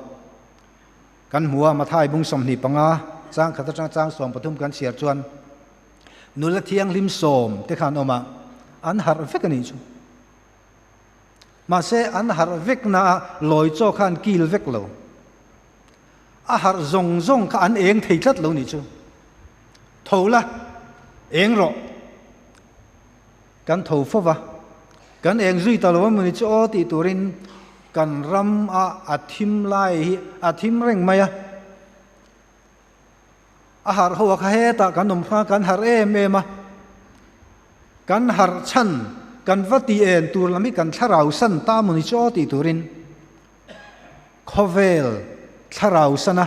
Kan hmu a, Mathai bung 25, chang khat atanga chang 13 kan chhiar chuan nula thianghlim sawm te kha an awm a, an harh vek a nih chu. Mahse, an harh vek na a lawi chaw kha an kil vek lo. A harh zawng zawng kha an eng thei tlat lo nih chu. Tho la, eng rawh. Kan tho fo va, kan eng zui ta lo a mawni chu aw tih turin kan ram a a thim lai hi a thim reng mai a. A harh ho a kha hetah kan awm kha kan harh em em a, kan harh chhan kan va ti en tur lam hi kan thlarau san ta mawni chu aw tih turin khawvel thlarau sana.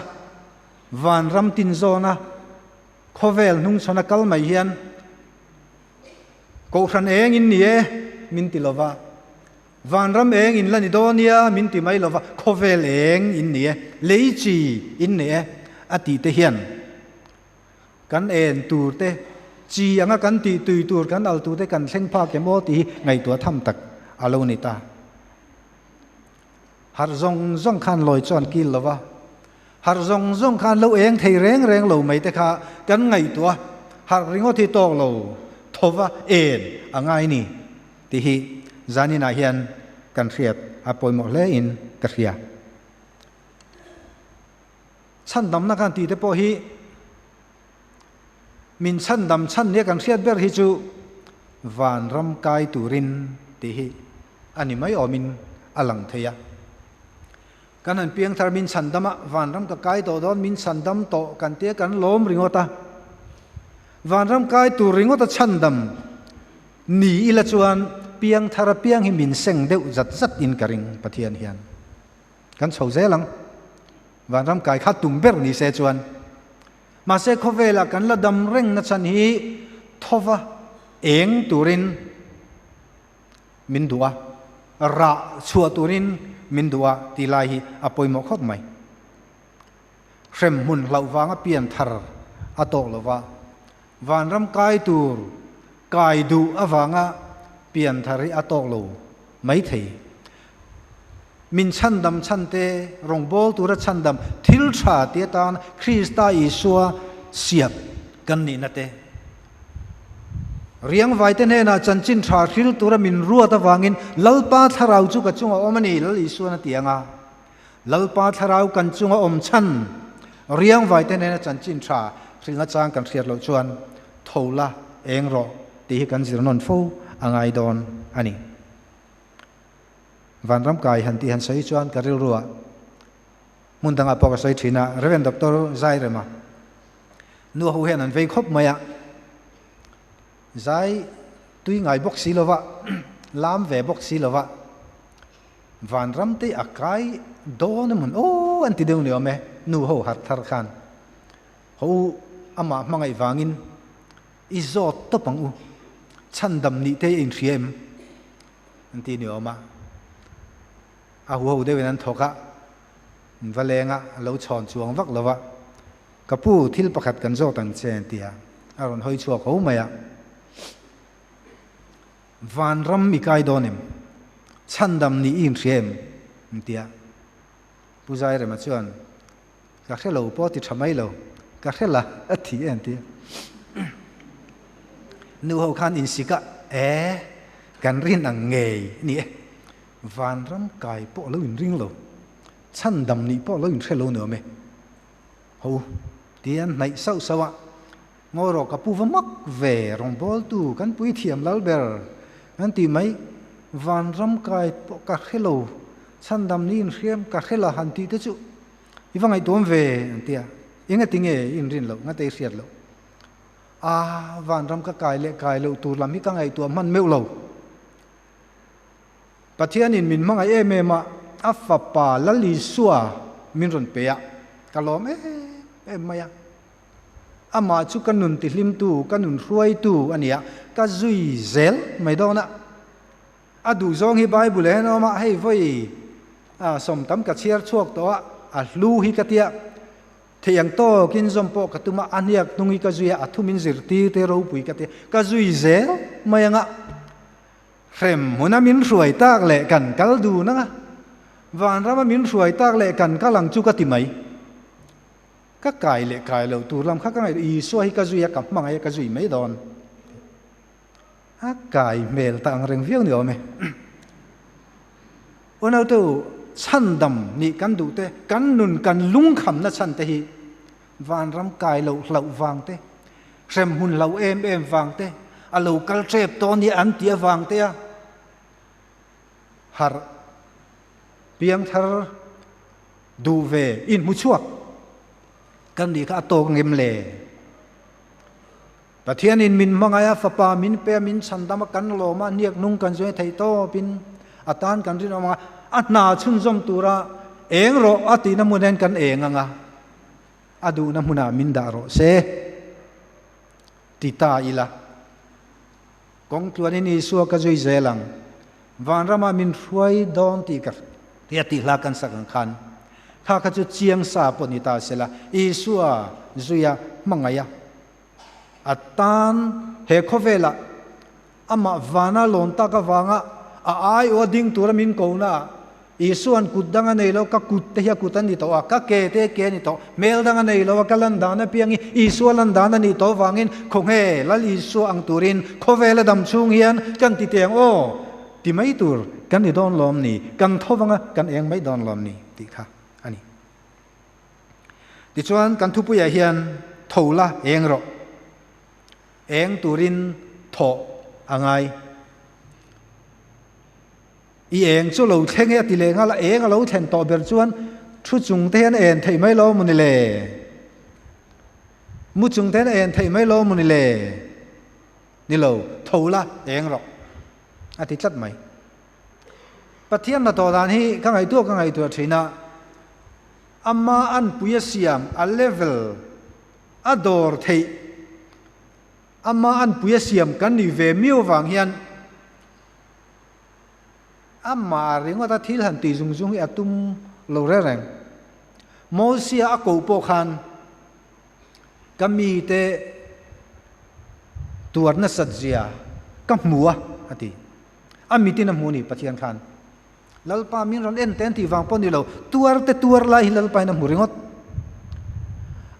Vanram tin zawna khawvel hnungchhawn a kal mai hian Kohhran eng in ni e min ti lova, Vanram eng in la ni dawn nia min ti mai lova, khawvel eng in ni e, lei chi in ni e a tih te hian kan en tur te, chi anga kan tih tui tur kan al tur te kan thleng phak em aw tih hi ngaihtuah tham tak a lo ni ta. Harh zawng zawng khan lawi chuan kil lova, harh zawng zawng khan lo eng thei reng reng lo mai te kha kan ngaihtuah a, harh ringawt hi tawk lo thova en a ngai ni tih hi zaninah hian kan hriat a pawimawh hle in ka hria. Chhandamna kan tih te pawh hi min chhandam chhan nia kan hriat ber hi chu vanram kai turin tih hi a ni mai awmin a lang thei a. Kan han piangthar min chhandam a, vanram ka kai tawh dawn min chhandam tawh kan tia kan lawm ringawt a. Vanram kai tur ringawt a chhandam ni ila chuan piangthar apiang hi min seng deuh zat zat in ka ring Pathian hian. Kan chho zel ang. Vanram kai kha tum ber ni se chuan. Mahse khawvelah kan la dam reng na chhan hi thova eng turin min duh a, rah chhuah turin min duh a tih lai hi a pawimawh khawp mai. Hremhmun hlauh vanga pian thar a tawk lova, vanram kai tur kai duh avanga pian thar hi a tawk lo mai thei. Min chhandam chhan te, rawngbâwl tura chhandam thil ṭha ti atan Krista Isua siap kan nihna te, riangvaite hnenah chanchin ṭha hril tura min ruat avangin Lalpa Thlarau chu ka chunga awm a ni, Lal Isuan a ti ang a. Lalpa Thlarau kan chunga awm chhan riangvaite hnena chanchin ṭha hrilhna chang kan hriat loh chuan tho la, eng rawh tih hi kan zir nawn fo a ngai dawn a ni. Vanram kai han tih han sawi chuan ka rilruah hmun dangah pawh ka sawi thin a, Rev. Doctor Zairema nu ho hian an vei khawp mai a, zai tui ngai bawk si lova, lam ve bawk si lova, Vanram te a kai dawn emawn aw an ti deuh ni awm e, nu ho harh thar khan ho u amah hmangaih vangin i zawt tawp ang u, chhandam nih te a inhria em? An ti ni awm a, a huho deuhin an thawk a, an va leng a, a lo chhawn chuang vak lo va, Ka pu, thil pakhat kan zawt ang che, an ti a, a rawn hawi chhuak ho mai a, Vanram i kai dawn em? Chhandam ni i inhria em? An ti a, Pu Zairema chuan, Ka hre lo pawh ti tha mai lo, ka hre la a ti e an ti a. Nu ho khan insik a, E, kan rin ang ngei ni e, vanram kai pawh lo inring lo, chhandam nih pawh lo inhre lo ni awm e. Ho, ti an hnaih sauh sauh a, Ngaw rawh ka pu va mak ve, rawngbawltu kan puithiam lal ber an ti mai, vanram kai pawh ka hre lo, chhandam nih inhriam ka hre la han tih te chu I va ngaihtuam ve an ti a, eng ati nge i inrin loh, ngate i hriat loh? A, vanram ka kai leh kai loh tur lam hi ka ngaihtuah hman meuh lo. Pathianin min hmangaih em em a, a fapa Lal Isua min rawn pe a, ka lawm em em mai a. Amah chu ka nun tihlimtu, ka nun hruaitu a ni a, ka zui zel mai dawn a. A duhzawng hi Bible ah hian a awm a, hei vawi sawm tam ka chhiar chhuak tawh a, a hlu hi ka tia, thei ang tawkin zawm pawh ka tum a, a hniak hnung hi ka zui a, a thum in zirtir te ropui ka tia, ka zui zel mai ang a, hrem hmuna min hruai tak leh kan kal dun ang a, vanrama min hruai tak leh kan kal ang chu ka ti mai. Ka kai leh kai loh tur lam kha ka ngaih, Isua hi ka zui a, ka hmangaih a, ka zui mai dawn. A kai hmel ta ang reng viau ni awm e. Unautu chhandam nih kan duh te, kan nun kan lungkhamna chhan te hi vanram kai loh hlauh vang te, hremhmun hlauh em em vang te, a lo kal tep tawn hi an tih avang te a harh piangthar duh ve inhmu chhuak kan nih kha a tawk ngem le. Pathianin min hmangaih a, Fapa min pe a, min chhandam a, kan lawm a, hniak nung kan zuai theih tawpin a tan kan rinawm ang a, a hna chhunzawm tura eng rawh a tihna hmun hian kan eng ang a. A duhna hmunah min dah rawh se ti ta ila. Kawng tluanin Isua ka zui zel ang. Vanramah min hruai dawn tih ka hria tih hla kan sak ang khan kha kha chu chiang sa pawh ni ta sela Isua zuia hmangaih a a tan he khawvelah amah vana lawn tak avanga a aiawh a ding tura min kohna ah Isua'n kut dang a nei lo, ka kut te hi a kut a ni tawh a, ka ke te ke a ni tawh, hmel dang a nei lo a, ka lan dan apiang hi Isua lan dan a nih tawh avangin khawnge Lal Isua ang turin khawvela dam chhung hian kan ti teng aw ti mai tur kan ni dawn lawm ni, kan tho vanga kan eng mai dawn lawm ni tih kha a ni. Tichuan kan thupuiah hian tho la eng rawh. Eng turin thawh a ngai. I eng chu lo thleng e a ti leh nghal a, eng a lo thlen tawh ber chuan thu chung te hian a en theih mai lo mawni le? Mu chung te hian a en theih mai lo mawni le? Ni lo, tho la, eng rawh a ti tlat mai. Pathian hnathawh dan hi ka ngaihtuah ka ngaihtuah thin a, ama anpui a siam, a level a dawr theih, ama anpui a siam kan nih ve miau vang hian Amah ringawta thil han tih zung zung hi a tum lo reng reng. Mosia a koh pawh khan ka mite tuar nasat zia ka hmu a, a ti. A mitin a hmu a ni Pathian khan. Lalpa min rawn en te an tih vang pawh ni lo, tuar te tuar lai hi Lalpa in a hmu ringawt.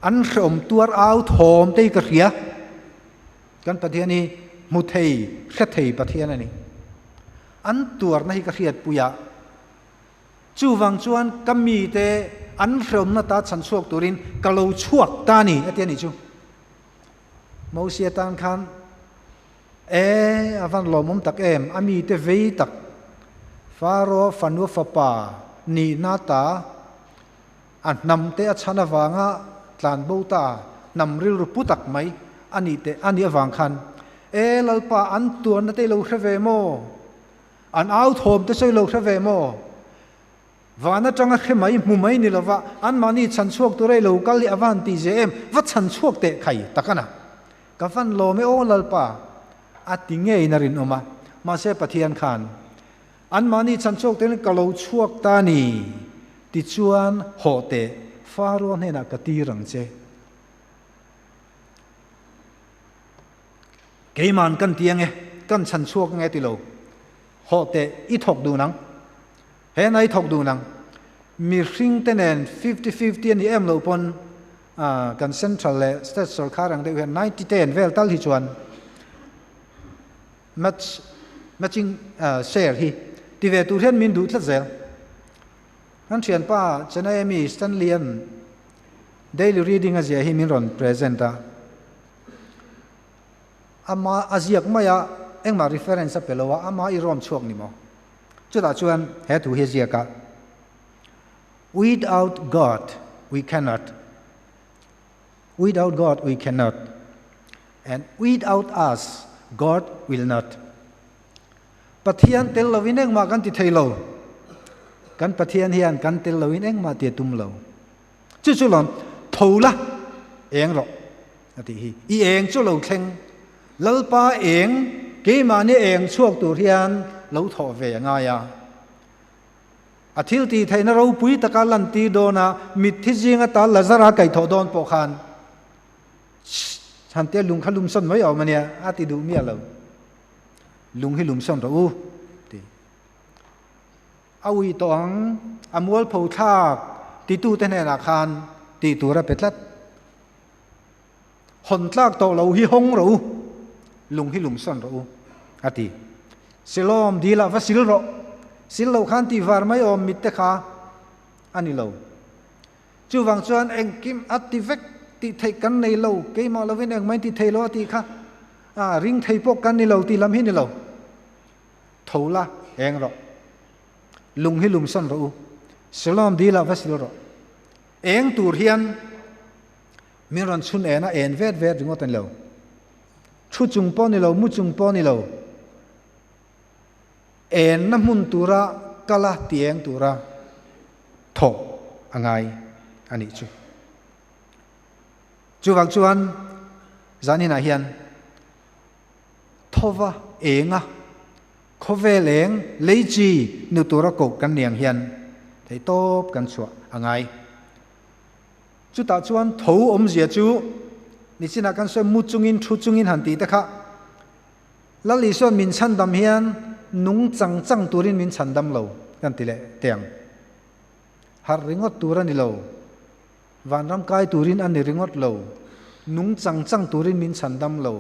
An hrehawm tuar au thawm te hi ka hria. Kan Pathian hi hmu thei, hre thei Pathian a ni. An tuarna hi ka hriatpui a, chuvang chuan ka mite an hreawmna ta chhan chhuak turin ka lo chhuak ta a ni, a ti a nih chu. Mosia tan khan, E, a van lawmawm tak em, a mite vei tak, Faro fanu fapa nihna ta, A hnam te a chhan avanga tlan bo ta hnam rilru pu tak mai a nih teh a nih avang khan, E Lalpa, an tuarna te i lo hre ve maw? An au thawm te chu i lo hre ve maw? Van atanga hre mai, hmu mai ni lova anmahni chhan chhuak tura i lo kal hi a va han tih ze em? Va chhan chhuak teh khai tak a na. Ka van lawm e aw Lalpa, a ti ngeiin a rinawm a. Mahse Pathian khan Anmahni chhan chhuak turin ka lo chhuak ta a ni, tichuan hawh teh, Faro hnenah ka tir ang che. Keiman kan ti ange, kan chhan chhuak ange ti lo. Hawh teh, i thawk dun ang. He na i thawk dun ang. Mihring te nen fifty fifty a ni em lo pawn kan central leh state sorkar ang deuh hian ninety ten vel tal hi chuan Match, matching share hi ti ve tur hian min duh tlat zel. Kan thianpa Chennai ami Stanley an daily reading a ziah hi min rawn present a. Ama a ziak mai a, engmah reference a pe lo a, ama i rawm chhuak ni maw? Chutah chuan he thu hi a ziak a, Without God we cannot. Without God we cannot and without us God will not. Pathian tel lovin engmah kan ti thei lo. Kan Pathian hian kan tel lovin engmah ti a tum lo. Chu chu lawm tho la eng rawh a tih hi. I eng chu lo thleng. Lalpa eng keimahni eng chhuak tur hian lo thawh ve a ngai a. A thil tih theihna ropui taka lantir dawn a, mitthi zing ata Lazara kaihthawh dawn pawh khan chhan te lung kha lum sawn mai awm a nia, a ti duh miah lo. Lung hi lum sawn rawh u, ti. A ui tawh ang, a mualpho thlak titute hnenah khan tih tur a pe tlat. Hawn tlak tawh lo hi hawng rawh u, lung hi lum sawn rawh u, a ti. Silawm dil ah va sil rawh, sil loh khan tih var mai awm mit te kha a ni lo. Chuvang chuan engkim a ti vek tih theih kan nei lo, keimah lovin engmah in ti thei lo a tih kha a ring thei pawh kan ni lo tih lam hi ni lo. Tho la, eng rawh. Lung hi lum sawn rawh u, silawm dil ah va sil rawh. Eng tur hian Min rawn chhun en a, en vet vet ringawt a ni lo. Thu chung pawh a ni lo, mu chung pawh a ni lo. Enna hmun tura kal a, ti eng tura thawk a ngai a nih chu. Chuvang chuan zaninah hian thova enga khawvel eng lei chi nu tura koh kan ni ang hian theihtawp kan chhuah a ngai. Chutah chuan tho awmzia chu nichinah kan sawi mu chungin thu chungin han tih te kha Lal Isua'n min chhandam hian nung chang chang turin min chhandam lo kan ti leh teh ang. Harh ringawt tur a ni lo. Vanram kai turin a ni ringawt lo. Nung chang chang turin min chhandam lo.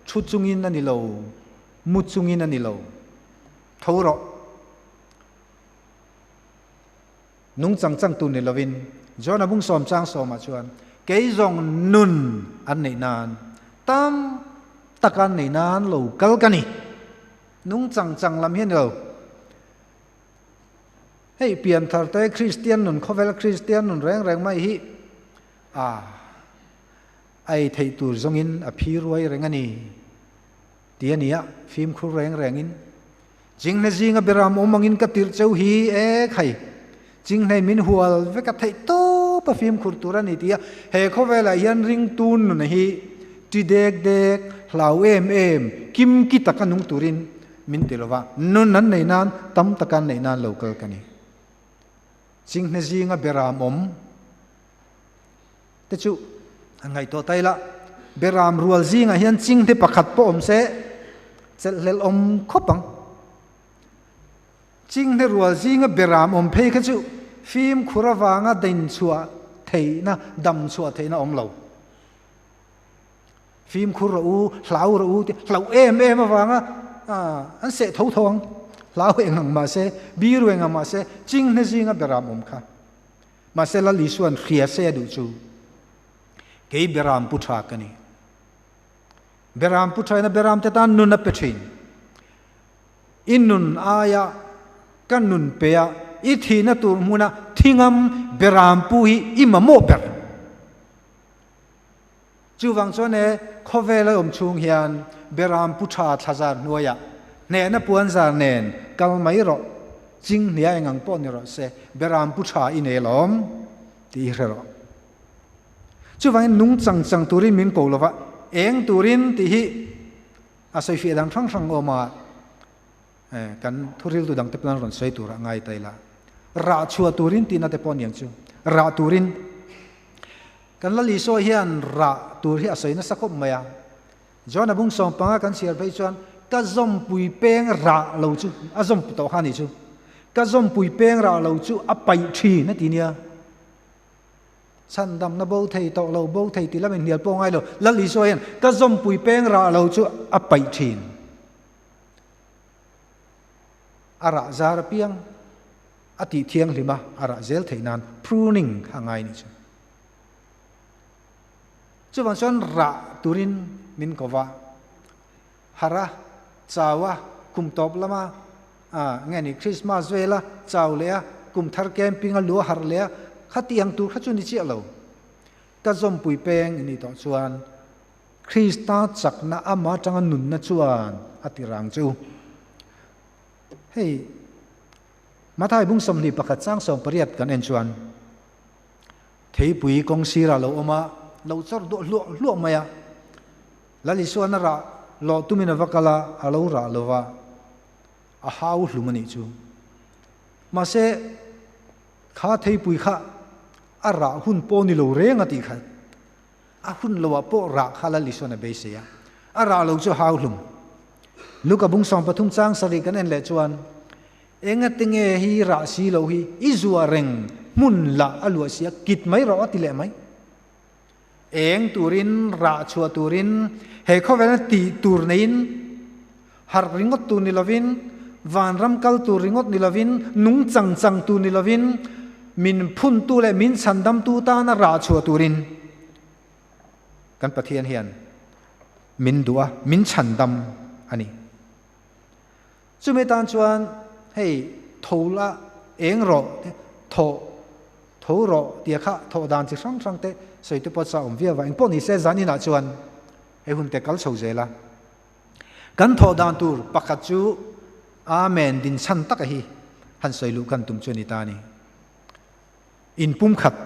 Thu chungin a ni lo. Mu chungin a ni lo. Tho rawh. Nung chang chang tur ni lovin John-a bung sawm chang sawmah chuan, Kei zawng nun an neih nan, tam taka an neih nan lo kal ka ni. Nung chang chang lam hi a ni lo. Hei pianthar te Kristian nun, khawvel Kristian nun reng reng mai hi a ei theih tur zawngin a phi ruai reng a ni ti a ni a, fimkhur reng rengin. Chinghne zinga beram awm angin ka tirh cheu hi e khai. Chinghne min hual vek a theih tawp a fimkhur tur a ni ti a, he khawvelah hian ringtu nun hi ti dek dek, hlau em em, kim ki taka nung turin min ti lova, nun an nei nan tam taka an neih nan lo kal ka ni. Chinghne zinga beram awm te chu an ngaihtuah ta ila, beram rual zingah hian chinghne pakhat pawh awm se chelhhlelh awm khawp ang. Chinghne rual zinga beram awm phei kha chu fimkhur avanga dinchhuah theihna, dam chhuah theihna awm lo. Fimkhur rawh u, hlau rawh u tih hlauh em em avanga an seh tho tho ang. Hlau eng ang mahse, biru eng ang mahse, chinghne zinga beram awm kha. Mahse Lal Isua'n hria se a duh chu, Kei beram pu tha ka ni. Beram pu thain a beram te tan nun a pe thin. I nun aia ka nun pe a, i thihna tur hmuna thingam beram pu hi i mamawh ber. Chuvang chuan e, khawvel a awm chhung hian beram pu tha thlazar hnuaiah hnehna puanzar nen kal mai rawh, chinghnia eng ang pawh ni rawh se, beram pu tha i nei alawm tih hi hre rawh. Chuvangin nung chang chang turin min ko lova, eng turin tih hi a sawifiah dang hrang hrang awm a, kan thuriltu dangte pawh an rawn sawi turah ngai ta ila. Rah chhuah turin tihna te pawh a ni ang chu, rah turin. Kan Lal Isua hian rah tur hi a sawi nasa khawp mai a. John a bung sawmpanga kan chhiar phei chuan ka zawmpui peng rah lo chu a zawmpu tawh kha a nih chu. Ka zawmpui peng rah lo chu a paih thin a ti nia. Chhandamna bo thei tawh lo, bo thei ti lamin hnial pawh ngai lo. Lal Isua hian ka zawmpui peng rah lo chu a paih thin. A rah zar apiang. A tih thianghlim a, a rah zel theih nan pruning kha a ngai nih chu. Chuvang chuan rah turin min ko va, harh a, chau a, kum tawp lama nge ni Christmas vela chau leh a, kum thar camping a lu a harh leh a, khati ang tur kha chu ni chiah lo. Ka zawmpui peng i nih tawh chuan Krista chakna ama atanga nunna chuan a ti rang chu. Hei Mathai bung 21 chang 18 kan en chuan theipui kawng sirah lo awm a, lo chawr duah hluah hluah mai a. Lal Isuan a rah lawh tumin a va kal a, a lo rah lo va, a hau hlum a nih chu. Mahse, kha theipui kha a rah hun pawh ni lo reng a tih kha, a hun loah pawh rah kha Lal Isuan a beisei a, a rah lo chu a hau hlum. Luka bung 13 chang sarih kan en leh chuan, Engate nge hi rah si lo hi i zuah reng hmun lah a luah si a, kit mai rawh a ti leh mai. Eng turin, rah chhuah turin, he khawvelna tih tur neiin, harh ringawt tur ni lovin, vanram kal tur ringawt ni lovin, nung chang chang tur ni lovin, min phuntu leh min chhandamtu tana rah chhuah turin kan Pathian hian min duh a, min chhandam a ni. Chumi tan chuan hei tho la eng rawh te thaw tho rawh tia kha thawh dan chi hrang hrang te sawi te pawh chah awm viau a, engpawh ni se zan inah chuan hei hun te kal chho zel a. Kan thawh dan tur pakhat chu Amen din chhan taka hi han sawi luh kan tum chu a ni ta a ni. Inpumkhat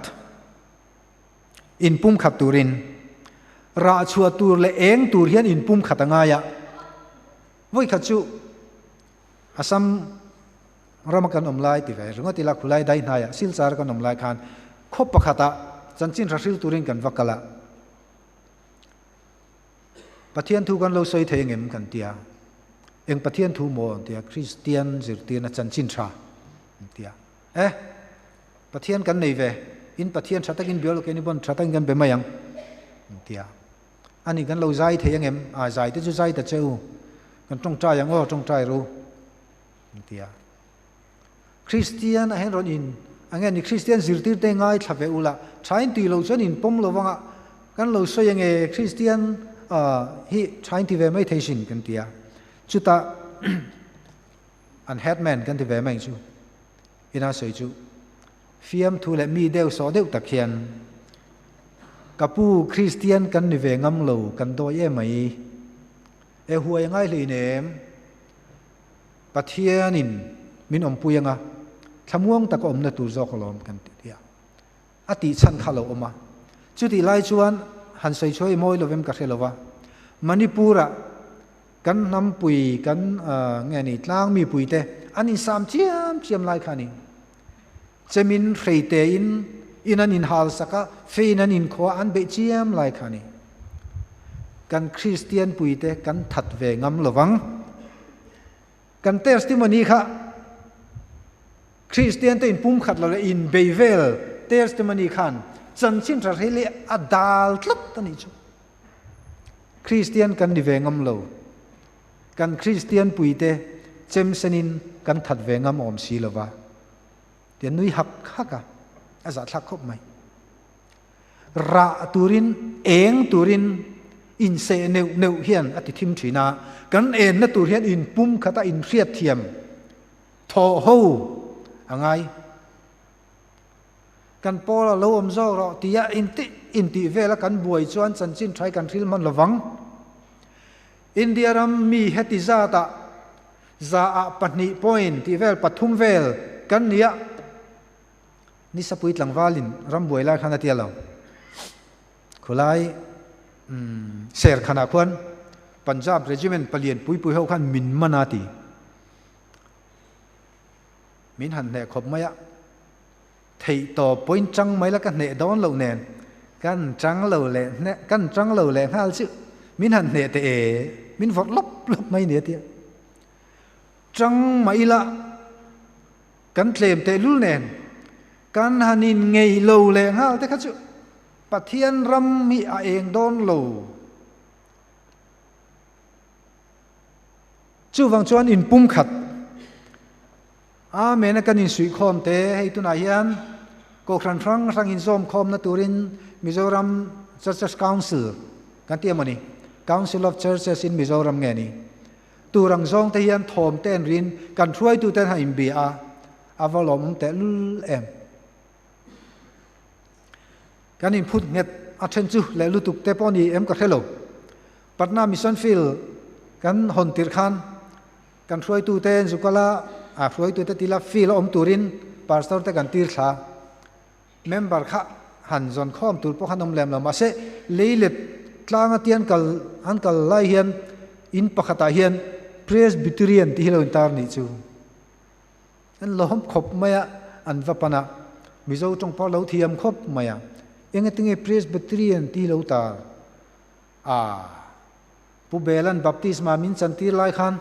inpumkhat turin. Rah chhuah tur leh eng tur hian inpum khat a ngai a. Vawi khat chu Assam rama kan awm lai ti ve ringawt ila khulai dai hnaiah Silchar kan awm lai khan khaw pakhatah chanchin hra hril turin kan va kal a. Pathian thu kan lo sawi thei engem kan ti a. Eng Pathian thu maw an ti a, Kristian zirtirna chanchin tha an ti a. E, Pathian kan nei ve, in Pathian tha takin bial keini pawn tha takin kan be mai ang an ti a. Ani kan lo zai thei angem? A zai te chu zai ta che u. Kan tawngtai ang aw, tawngtai ru an ti a. Kristian a hian rawn in ange ni Kristian zirtir te ngai thla ve ula thain tui lo chuan in pawm lo vanga kan lo sawi ange Kristian hi thain ti ve mai thei sin kan ti a. Chutah an headman kan ti ve mai chu ina sawi chu fiamthu leh mi deuh sawh deuh tak hian ka pu Kristian kan ni ve ngam lo kan dawi em mai e huai ngai hlein em Pathianin min awmpui anga thlamuang taka awmna tur zawk alawm kan ti a. A tih chhan kha lo awm a. Chutih lai chuan han sawi chhuai mawi lovem ka hre lova. Manipur-ah kan hnampui kan nge ni tlang mipuite an insam chiam chiam lai kha a ni. Chemin hreite in in an inhal sak a, fein an inkhawh a, an beih chiam lai kha a ni. Kan Kristian puite kan that ve ngam lo vang. Kan testimony kha Kristian te inpumkhat lo leh inbei vel testimony khan chanchin tha hril hi a dal tlat a nih chu. Kristian kan ni ve ngam lo. Kan Kristian puite chemsenin kan that ve ngam awm si lo va. Tian nui hak hak a, a zahthlak khawp mai. Rah turin, eng turin inseh neuh neuh hian a ti thim thin a, kan enna tur hian inpum khata inhriat thiam thaw ho a ngai. Kan pawl a lo awm zawk rawh tia inti intih vela kan buai chuan chanchin thai kan hril hman lovang. India ram mi heti zatah zaah pahnih point tih vel pathum vel kan ni a, Nisapui tlangvalin ram buai lai khan a tia lo. Khulai ser khanah khuan Punjab Regiment palian pui pui ho khan min man a ti. Min han hneh khawp mai a, theih tawp pawhin chang mai la ka hneh dawn loh nen kan chang lo leh hneh kan chang lo leh nghal chu min han hneh teh e min vawrh lawp lawp mai ni a tia. Chang mai ila kan tlem teh lul nen kan han in ngei lo leh nghal te kha chu Pathian ram hi a eng dawn lo. Chuvang chuan in pumkhat Amen a kan insuihkhawm te hei tunah hian Kohhran hrang hrang inzawmkhawmna turin Mizoram Churches Council kan ti emawni Council of Churches in Mizoram nge ni tur ang zawng te hian thawm te an rin kan hruaitu ten han inbia a a va lawmawm tehlul em. Kan inphut nghet a then chu leh lutuk te pawh ni em ka hre lo. Patna Mission Field kan hawn tirh khan kan hruaitu te Zukala a hruaitu te tila field a awm turin pastor te kan tir thla. Member kha han zawn khawm tur pawh khan awm lem lo mahse leilet tlanga tian kal an kal lai hian in pakhatah hian Presbyterian tih hi lo intar nih chu. An lawm khawp mai a, an va pan a, Mizo tawng pawh lo thiam khawp mai a, engatinge Presbyterian tih lo tar a? Pu Belan baptisma min chantir lai khan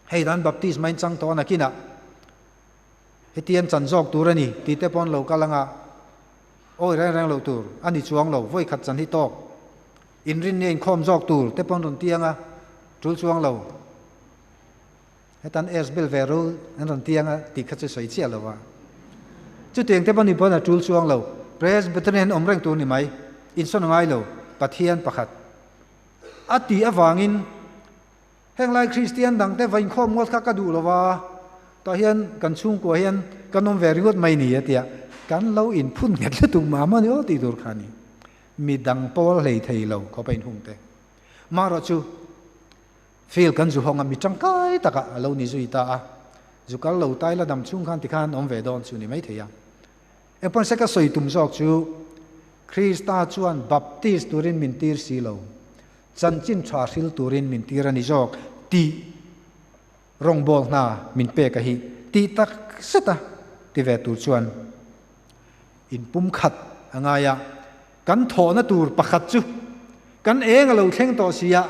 hei dan baptisma in chang tawh a nakinah hetian chan zawk tur a ni tih te pawh an lo kal anga awi reng reng loh tur a ni chuang lo, vawi khat chan hi tawk inrinni a inkhawm zawk tur te pawh an rawn ti anga tul chuang lo. Hetan S bel ve ro an rawn ti anga tih kha chu sawi chiah lo a. Chutiang te pawh ni pawn a tul chuang lo. Presbyterian awm reng tur ni mai. Insawn ngai lo. Pathian pakhat. A tih avangin heng lai Kristian dang te va inkhawm ngawt kha ka duh lo va. Tah hian kan chhungkua hian kan awm ve ringawt mai ni a tia. Kan lo inphun nghet lutuk mah mah ni aw tih tur kha a ni. Midang pawl hlei thei lo khawp a inhung te. Marawh chu Field kan zu hawng a, mi tangkai takah a lo ni zui ta a. Zu kal lo tai la dam chhung khan tikhan awm ve dawn chu ni maithei a. Engpawn se ka sawi tum zawk chu Krista chuan baptis turin min tir si lo, chanchin tha hril turin min tir a ni zawk tih Rawngbawl hna min pek a hi tih tak zet a ti ve tur chuan inpumkhat a ngai a, kan thawhna tur pakhat chu kan eng a lo thleng tawh si a,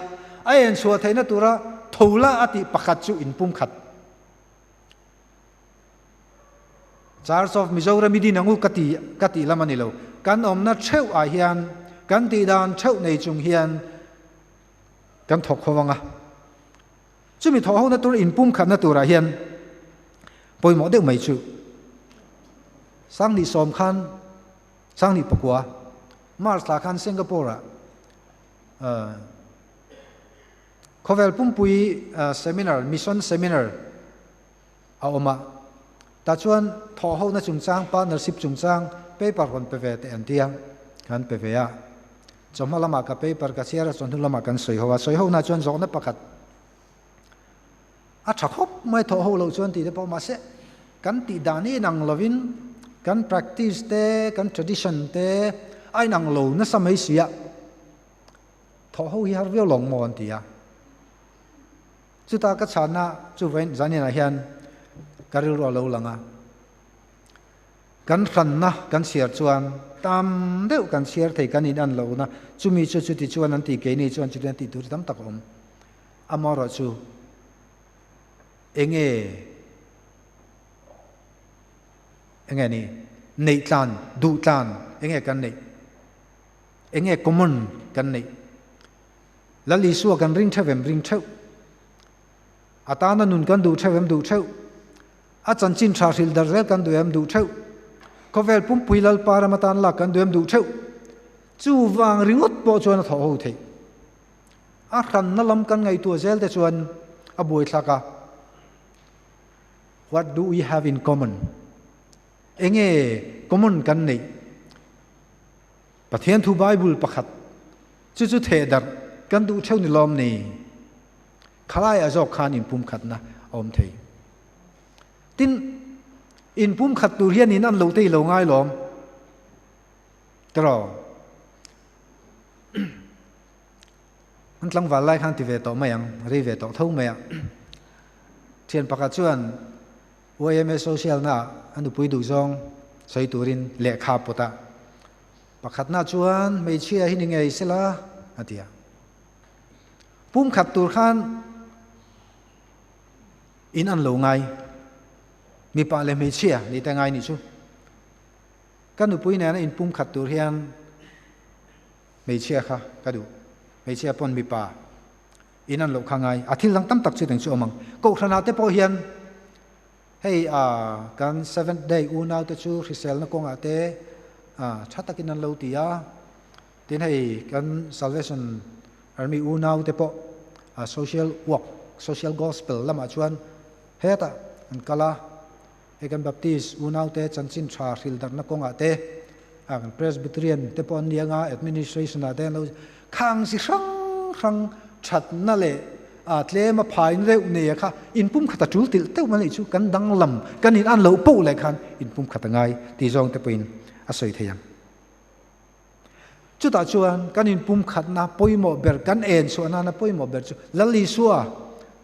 a en chhuah theihna tura tho la a tih pakhat chu inpumkhat. Church of Mizoram i din ang u ka ti ka tih lam a ni lo, kan awmna theuh ah hian kan tihdan theuh nei chung hian kan thawk ho ang a. Chumi thawhhona tur inpumkhatna turah hian pawimawh deuh mai chu Sangni sawm khan Sangni pakua March thla khan Singapore-ah khawvel pumpui seminar, mission seminar a awm a. Tah chuan thawhhona chungchang, partnership chungchang paper rawn pe ve teh an ti a, kan pe ve a. Chawhma lamah ka paper ka chhiar a, chawhnu lamah kan sawi ho a. Sawi ho na chuan zawhna pakhat a tha khawp mai thawh ho loh chuan tih te pawh mahse kan tih dan hi inang lovin kan practice te, kan tradition te a inang lo nasa mai si a, thawh ho hi har viau lawng maw an ti a. Chuta ka chhanna chu vawiin zaninah hian ka rilru a lo lang a. Kan hranna kan chhiar chuan tam deuh kan chhiar thei kan in an lohna chumi chu chuti chuan an ti keini chuan chuti an tih tur tam tak a awm. Amaherawhchu enge enge ni neih tlan duh tlan enge kan neih enge common kan neih Lal Isua kan ring theuh em ring theuh a tana nun kan duh theuh em duh theuh A chanchin tha hrilh dar zel kan duh em duh theuh. Khawvel pumpui Lalpa ram atan lak kan duh em duh theuh. Chuvang ringawt pawh chuan a thawh ho theih. A hranna lam kan ngaihtuah zel te chuan a buaithlak a. What do we have in common? Enge common kan neih? Pathian thu Bible pakhat chu chu theh darh kan duh theuh ni lawm ni? Khalai ah zawk khan inpumkhatna a awm thei. Tin, inpumkhat tur hian in an lo te i lo ngai lawm. Tiraw? An tlangval lai khan ti ve tawh mai ang, rei ve tawh tho mai a. Thian pakhat chuan YMA social na a nupui duh zawng sawi turin lehkha pawt a. Pakhatna chuan hmeichhia hi ni ngei sela a ti a. Pumkhat tur khan in an lo ngai. Mipa leh hmeichhia ni te ngai nih chu. Ka nupui nena in pumkhat tur hian hmeichhia kha ka duh. Hmeichhia pawn mipa in an loh kha ngai. A thil dang tam tak chu teng chu awm ang. Kohhran ah te pawh hian hei a kan Seventh Day unau te chu hriselna kawngah te tha takin an lo ti a. Tin hei kan Salvation Army unau te pawh social work, social gospel lamah chuan hetah an kal a, hei kan Baptist unau te chanchin tha hril darhna kawngah te, kan Presbyterian te pawh an ni anga administration ah te an lo khang chi hrang hrang thatna leh tlem a phain reuh nei a kha inpumkhat a tul tilh teuh mai chu kan danglam kan in an loh poh leh khan inpumkhat a ngai tih zawng te pawhin a sawi thei ang. Chutah chuan kan inpumkhatna pawimawh ber, kan en chhuah nana pawimawh ber chu Lal Isua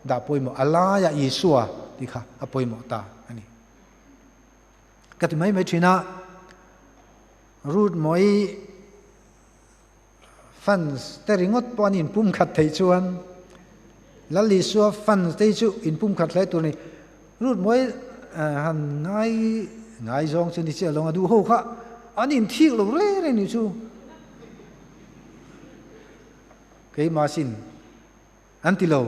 dah pawimawh, a laiah Isua tih kha a pawimawh ta a ni. Ka ti mai mai thin a, Ruth Moi fans te ringawt pawh an inpumkhat theih chuan Lal Isua fans te hi chu inpumkhat hle tur a ni. Ruth Moi han ngai ngai zawng chu ni chiah lo a duh ho kha an inthik lo reng reng ni chu keimah sin an ti lo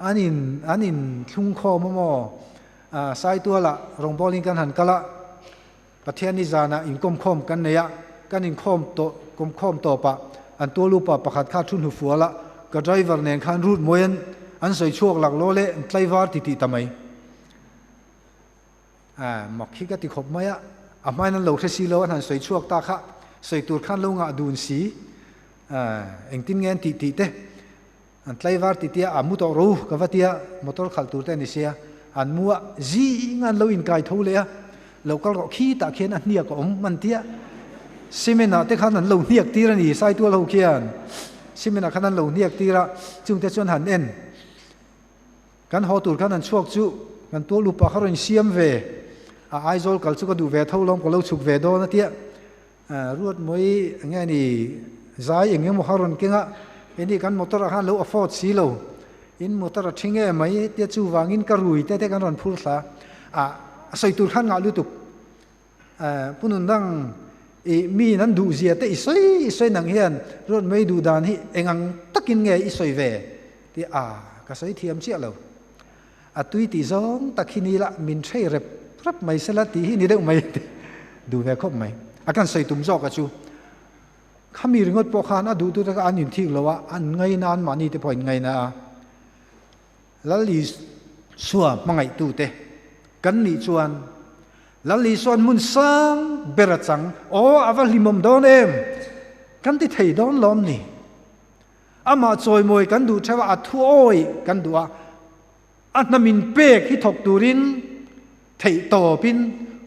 an in an in thlung khawm a maw Saituala rawngbawlin kan han kal a Pathianni zanah inkawm khawm kan nei a kan inkhawm tawh kawm khawm tawpah an tualupa pakhat kha thu hnu fual a ka driver nen khan route mawiin an sawi chhuak lak law le an tlaivar ti tih ta mai. A mak hi ka ti khawp mai a, a hmain an lo hre si lo an han sawi chhuak ta kha sawi tur khan lo ngah dun si engtin nge an tih tih te an tlaivar ti tia a mu tawh ro ka va tia motor khalh tur te a ni sia an mu a zing an lo inkai tho leh a lo kal rawh khi tah khian a hniak a awm an tia. Cement ah te khan an lo hniak tir a ni, Saitual ho khian cement ah khan an lo hniak tir a, chungte chuan han en. Kan haw tur khan an chhuak chu kan tual upa kha rawn siam ve a, Aizawl kal chu ka duh ve tho lawm ka lo chhuk ve dawn a tia. Ruatmawi eng nge ni zai eng emaw kha rawn keng a, keini kan motor ah khan lo afford si lo, in motor a thi nge mai tia chuvangin ka rui te te kan rawn phur thla a, a sawi tur khan ngah lutuk. Pu Nundang i mi in an duh zia te i sawi i sawi nang hian Ruatmawi duh dan hi eng ang takin nge i sawi ve tia a ka sawi thiam chiah lo. A tui tih zawng tak hi ni la min hrei rep rep mai sela tih hi ni deuh mai duh ve khawp mai. A kan sawi tum zawk a chu khami ringawt pawh khan a duhtu te kha an inthik lo a, an ngaina an mahni te pawh in ngaina a. Lal Isua hmangaihtu te kan nih chuan Lal Isua'n hmun sang ber a chang, aw a va hlimawm dawn em? Kan ti thei dawn lawm ni? Amah chawimawi kan duh theuh a, a thuawi kan duh a, a hna min pek hi thawk turin theih tawpin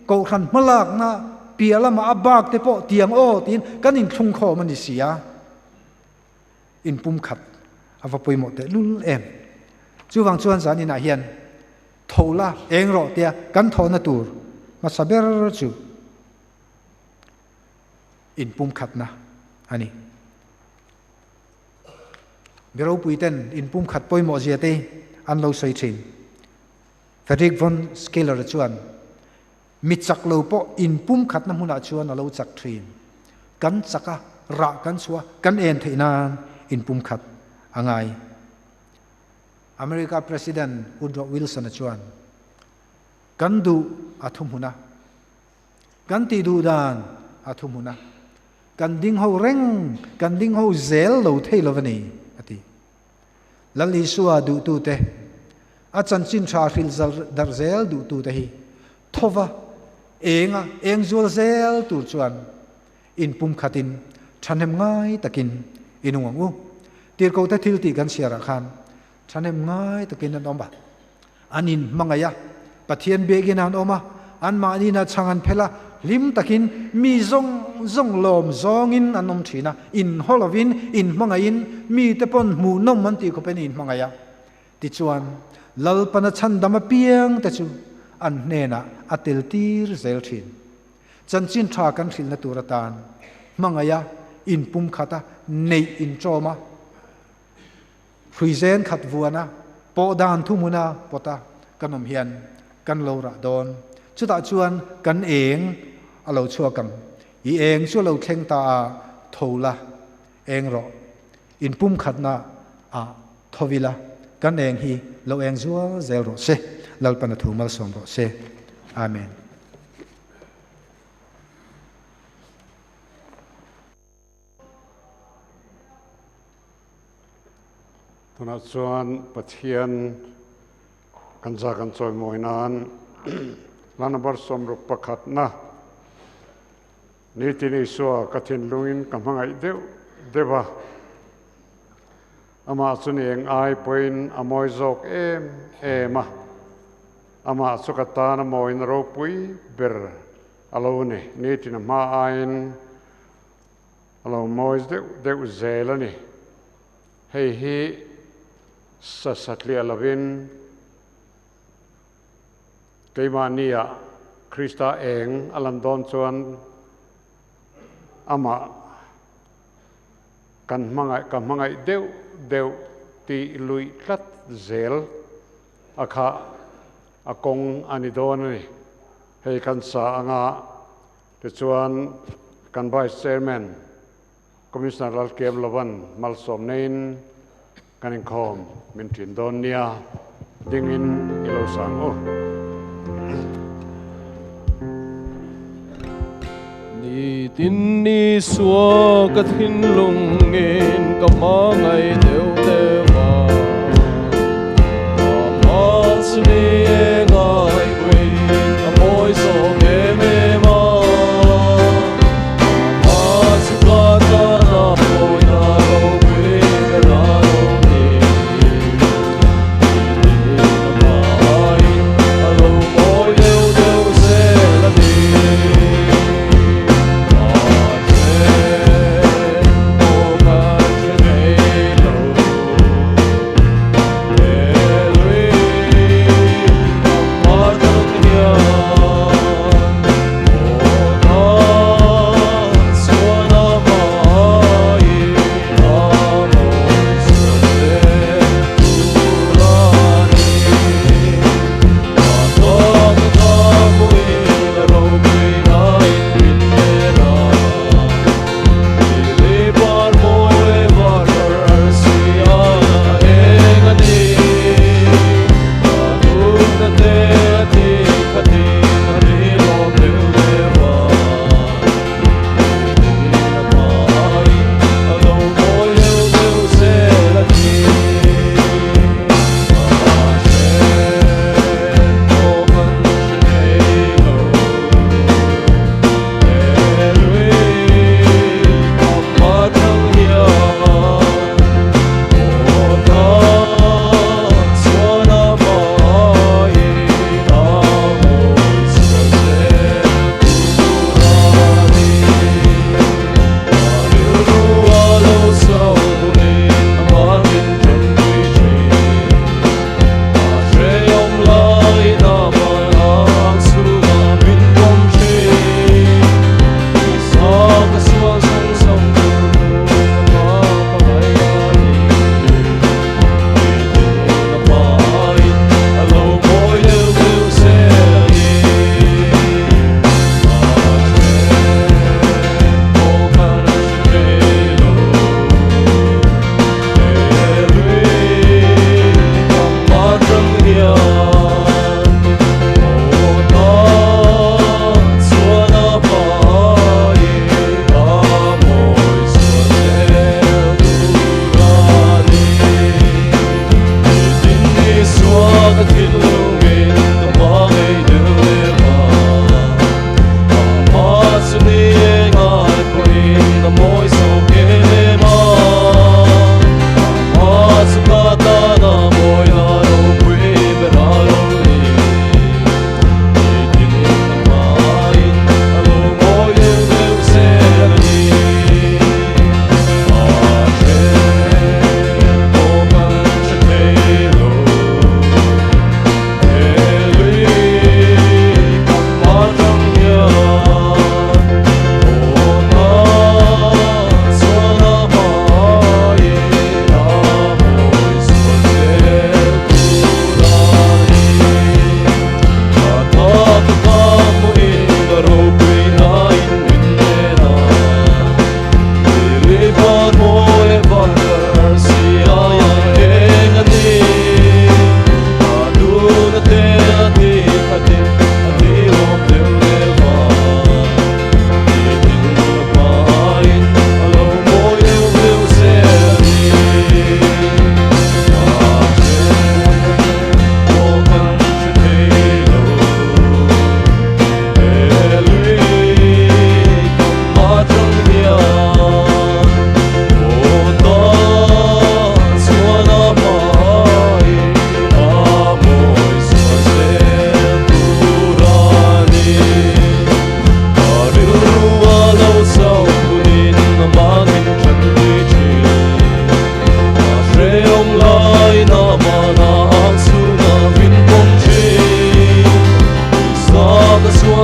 Kohhran hmalakna piah lamah a bak te pawh tiang aw tiin kan inthlung khawm a ni si a, inpumkhat a va pawimawh tehlul em. Chuvang chuan zaninah hian tho la eng rawh tia kan thawhna tur hmasa ber chu inpumkhatna a ni. Mi ropui ten inpumkhat pawimawh zia te an lo sawi thin. Frederick von Schiller chuan, Mi chak lo pawh inpumkhatna hmunah chuan a lo chak thin. Kan chak a, rah kan chhuah a, kan en theih nan inpumkhat a ngai. America President Woodrow Wilson-a chuan, Kan duh a thuhmun a, kan tih duh dan a thuhmun a, kan ding ho reng, kan ding ho zel lo thei lo a ni, a ti. Lal Isua duhtute, a chanchin tha hrilh darh zel duhtute hi thova enga eng zual zel tur chuan inpumkhatin thahnem ngai takin i nung ang u. Tirhkohte thil tih kan chhiarah khan thahnem ngai takin an awm a, an inhmangaih a, Pathian biakin an awm a, anmahniin a chhang an phel a, hlim takin mi zawng zawng lawm zawngin an awm thin a, inhaw lovin, inhmangaihin, mite pawn hmuhnawm an tih khawpin an inhmangaih a. Tichuan, Lalpana chhandam apiang te chu an hnenah a tel tir zel thin. Chanchin tha kan hrilhna tur atan hmangaiha inpumkhat a, neih inṭawm a, Hruizen khat vuana pawh dan thuhmuna pawta kan awm hian kan lo rah dawn. Chutah chuan kan eng a lo chhuak ang. I eng chu a lo thleng ta a, tho la, eng rawh. Inpumkhatna ah tho ila, kan eng hi lo eng zual zel rawh se. Lalpan a thu malsawm rawh se. Amen. Tunah chuan Pathian kan za kan chawimawi nan hla number 61na Nitin Isua ka thinlungin ka hmangaih deuh deuh a, amah chu ni eng ai pawhin a mawi zawk em em a, amah chu ka tan a mawiin a ropui ber a lo ni. Nitin a hma aiin A lo mawi deuh deuh zel a ni. Hei hi sa satliah lovin keimahniah Krista eng a lan dawn chuan amah kan hmangaih ka hmangaih deuh deuh tih luih tlat zel a kha a kawng a ni dawn a ni. Hei kan sa anga Tichuan, kan Vice Chairman, Commissioner Lalkem Lovan malsawm neiin kan inkhawm min ṭin dawn nia, dingin i lo sang u. Nitin Isua ka thinlungin ka hmangaih deuh deuh a, ka hma chu ni e ngaihpuiin a mawi zawk em em a, ka hma chu ka tana mawina ropui ber a lo ni. Nitin a hmaiin a lo mawi deuh deuh zel a ni.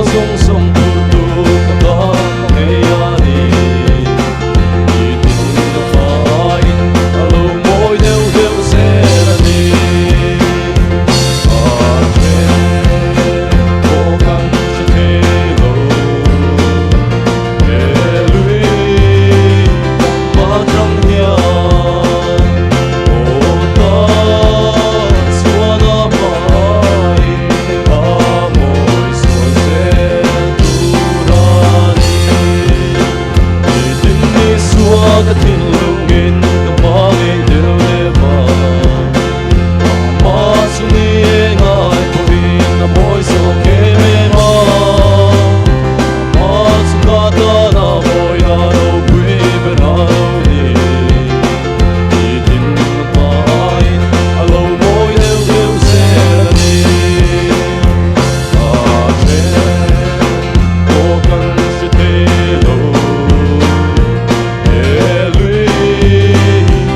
sual zawng zawng phurtu ka tan ngei a ni. Nitin ka hmain a lo mawi deuh deuh zel a ni. A then pawh kan hre thei lo. He lui kan hma tang hian aw ta chuan a hmain a mawi sual zel tur a ni. Nitin ni sua ka thinlungin ka hma ngei deuh deuh a, amah chu ni e ngai pawhin a mawi zawk em em a, amah chu ka tan a mawi a ropui ber a lo ni. Nitin ka hmain a lo mawi deuh deuh zel a ni. A then pawh kan hre thei lo. He lui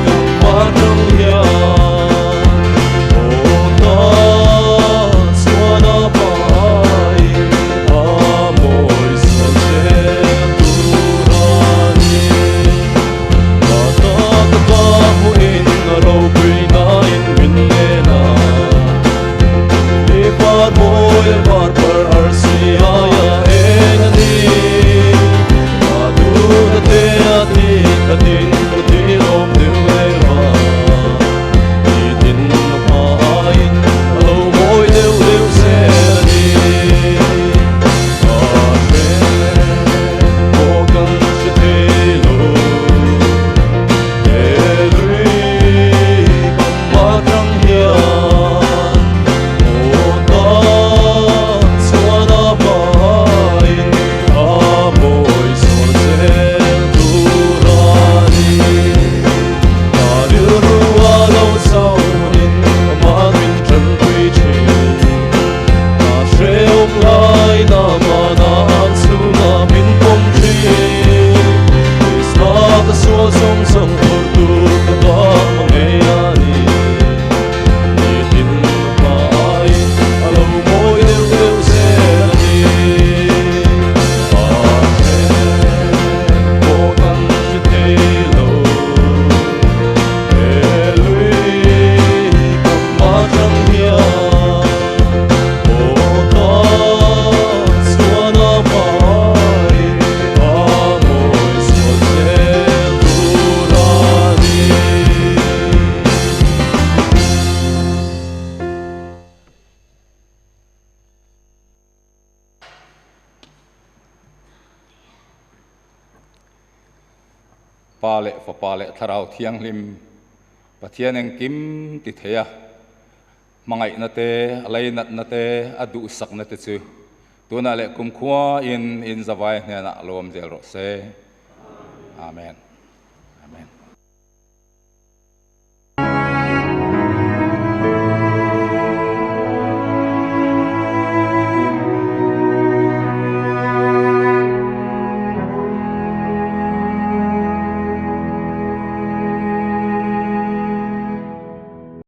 kan hma tang hian aw ta chuan a hmain a mawi sual zel tur a ni. Ka ta ka ka hmuhin a ropui nain min en a, i par mawi leh par par arsi aia eng a ni. Ka duhna te a thi khatin ka thilawm deuh deuh a, nitin a hmain a lo mawi deuh deuh zel a ni. Ka hre pawh kan hre thei lo, he lui kan hma tang hian aw ta chuan a hmain a mawi sual zel tur a ni. Ka rilru a lo chauhin amah min tanpui thin, ka hrehawm lai na mana an chhungah min pawm thin. Krista ka sual zawng zawng phurtu ka tan hma ngei a ni. Nitin ka hmain a lo mawi deuh deuh zel a ni. A then pawh kan hre thei lo, he lui kan hma tang hian aw ta chuan a hmain a mawi sual zel tur a ni. Pa leh Fapa leh Thlarau Thianghlim Pathian engkim ti thei a, hmangaihna te, a leinatna te, a duhsakna te chu tunah leh kumkhua in in zavai hnenah lawm zel rawh se. Amen.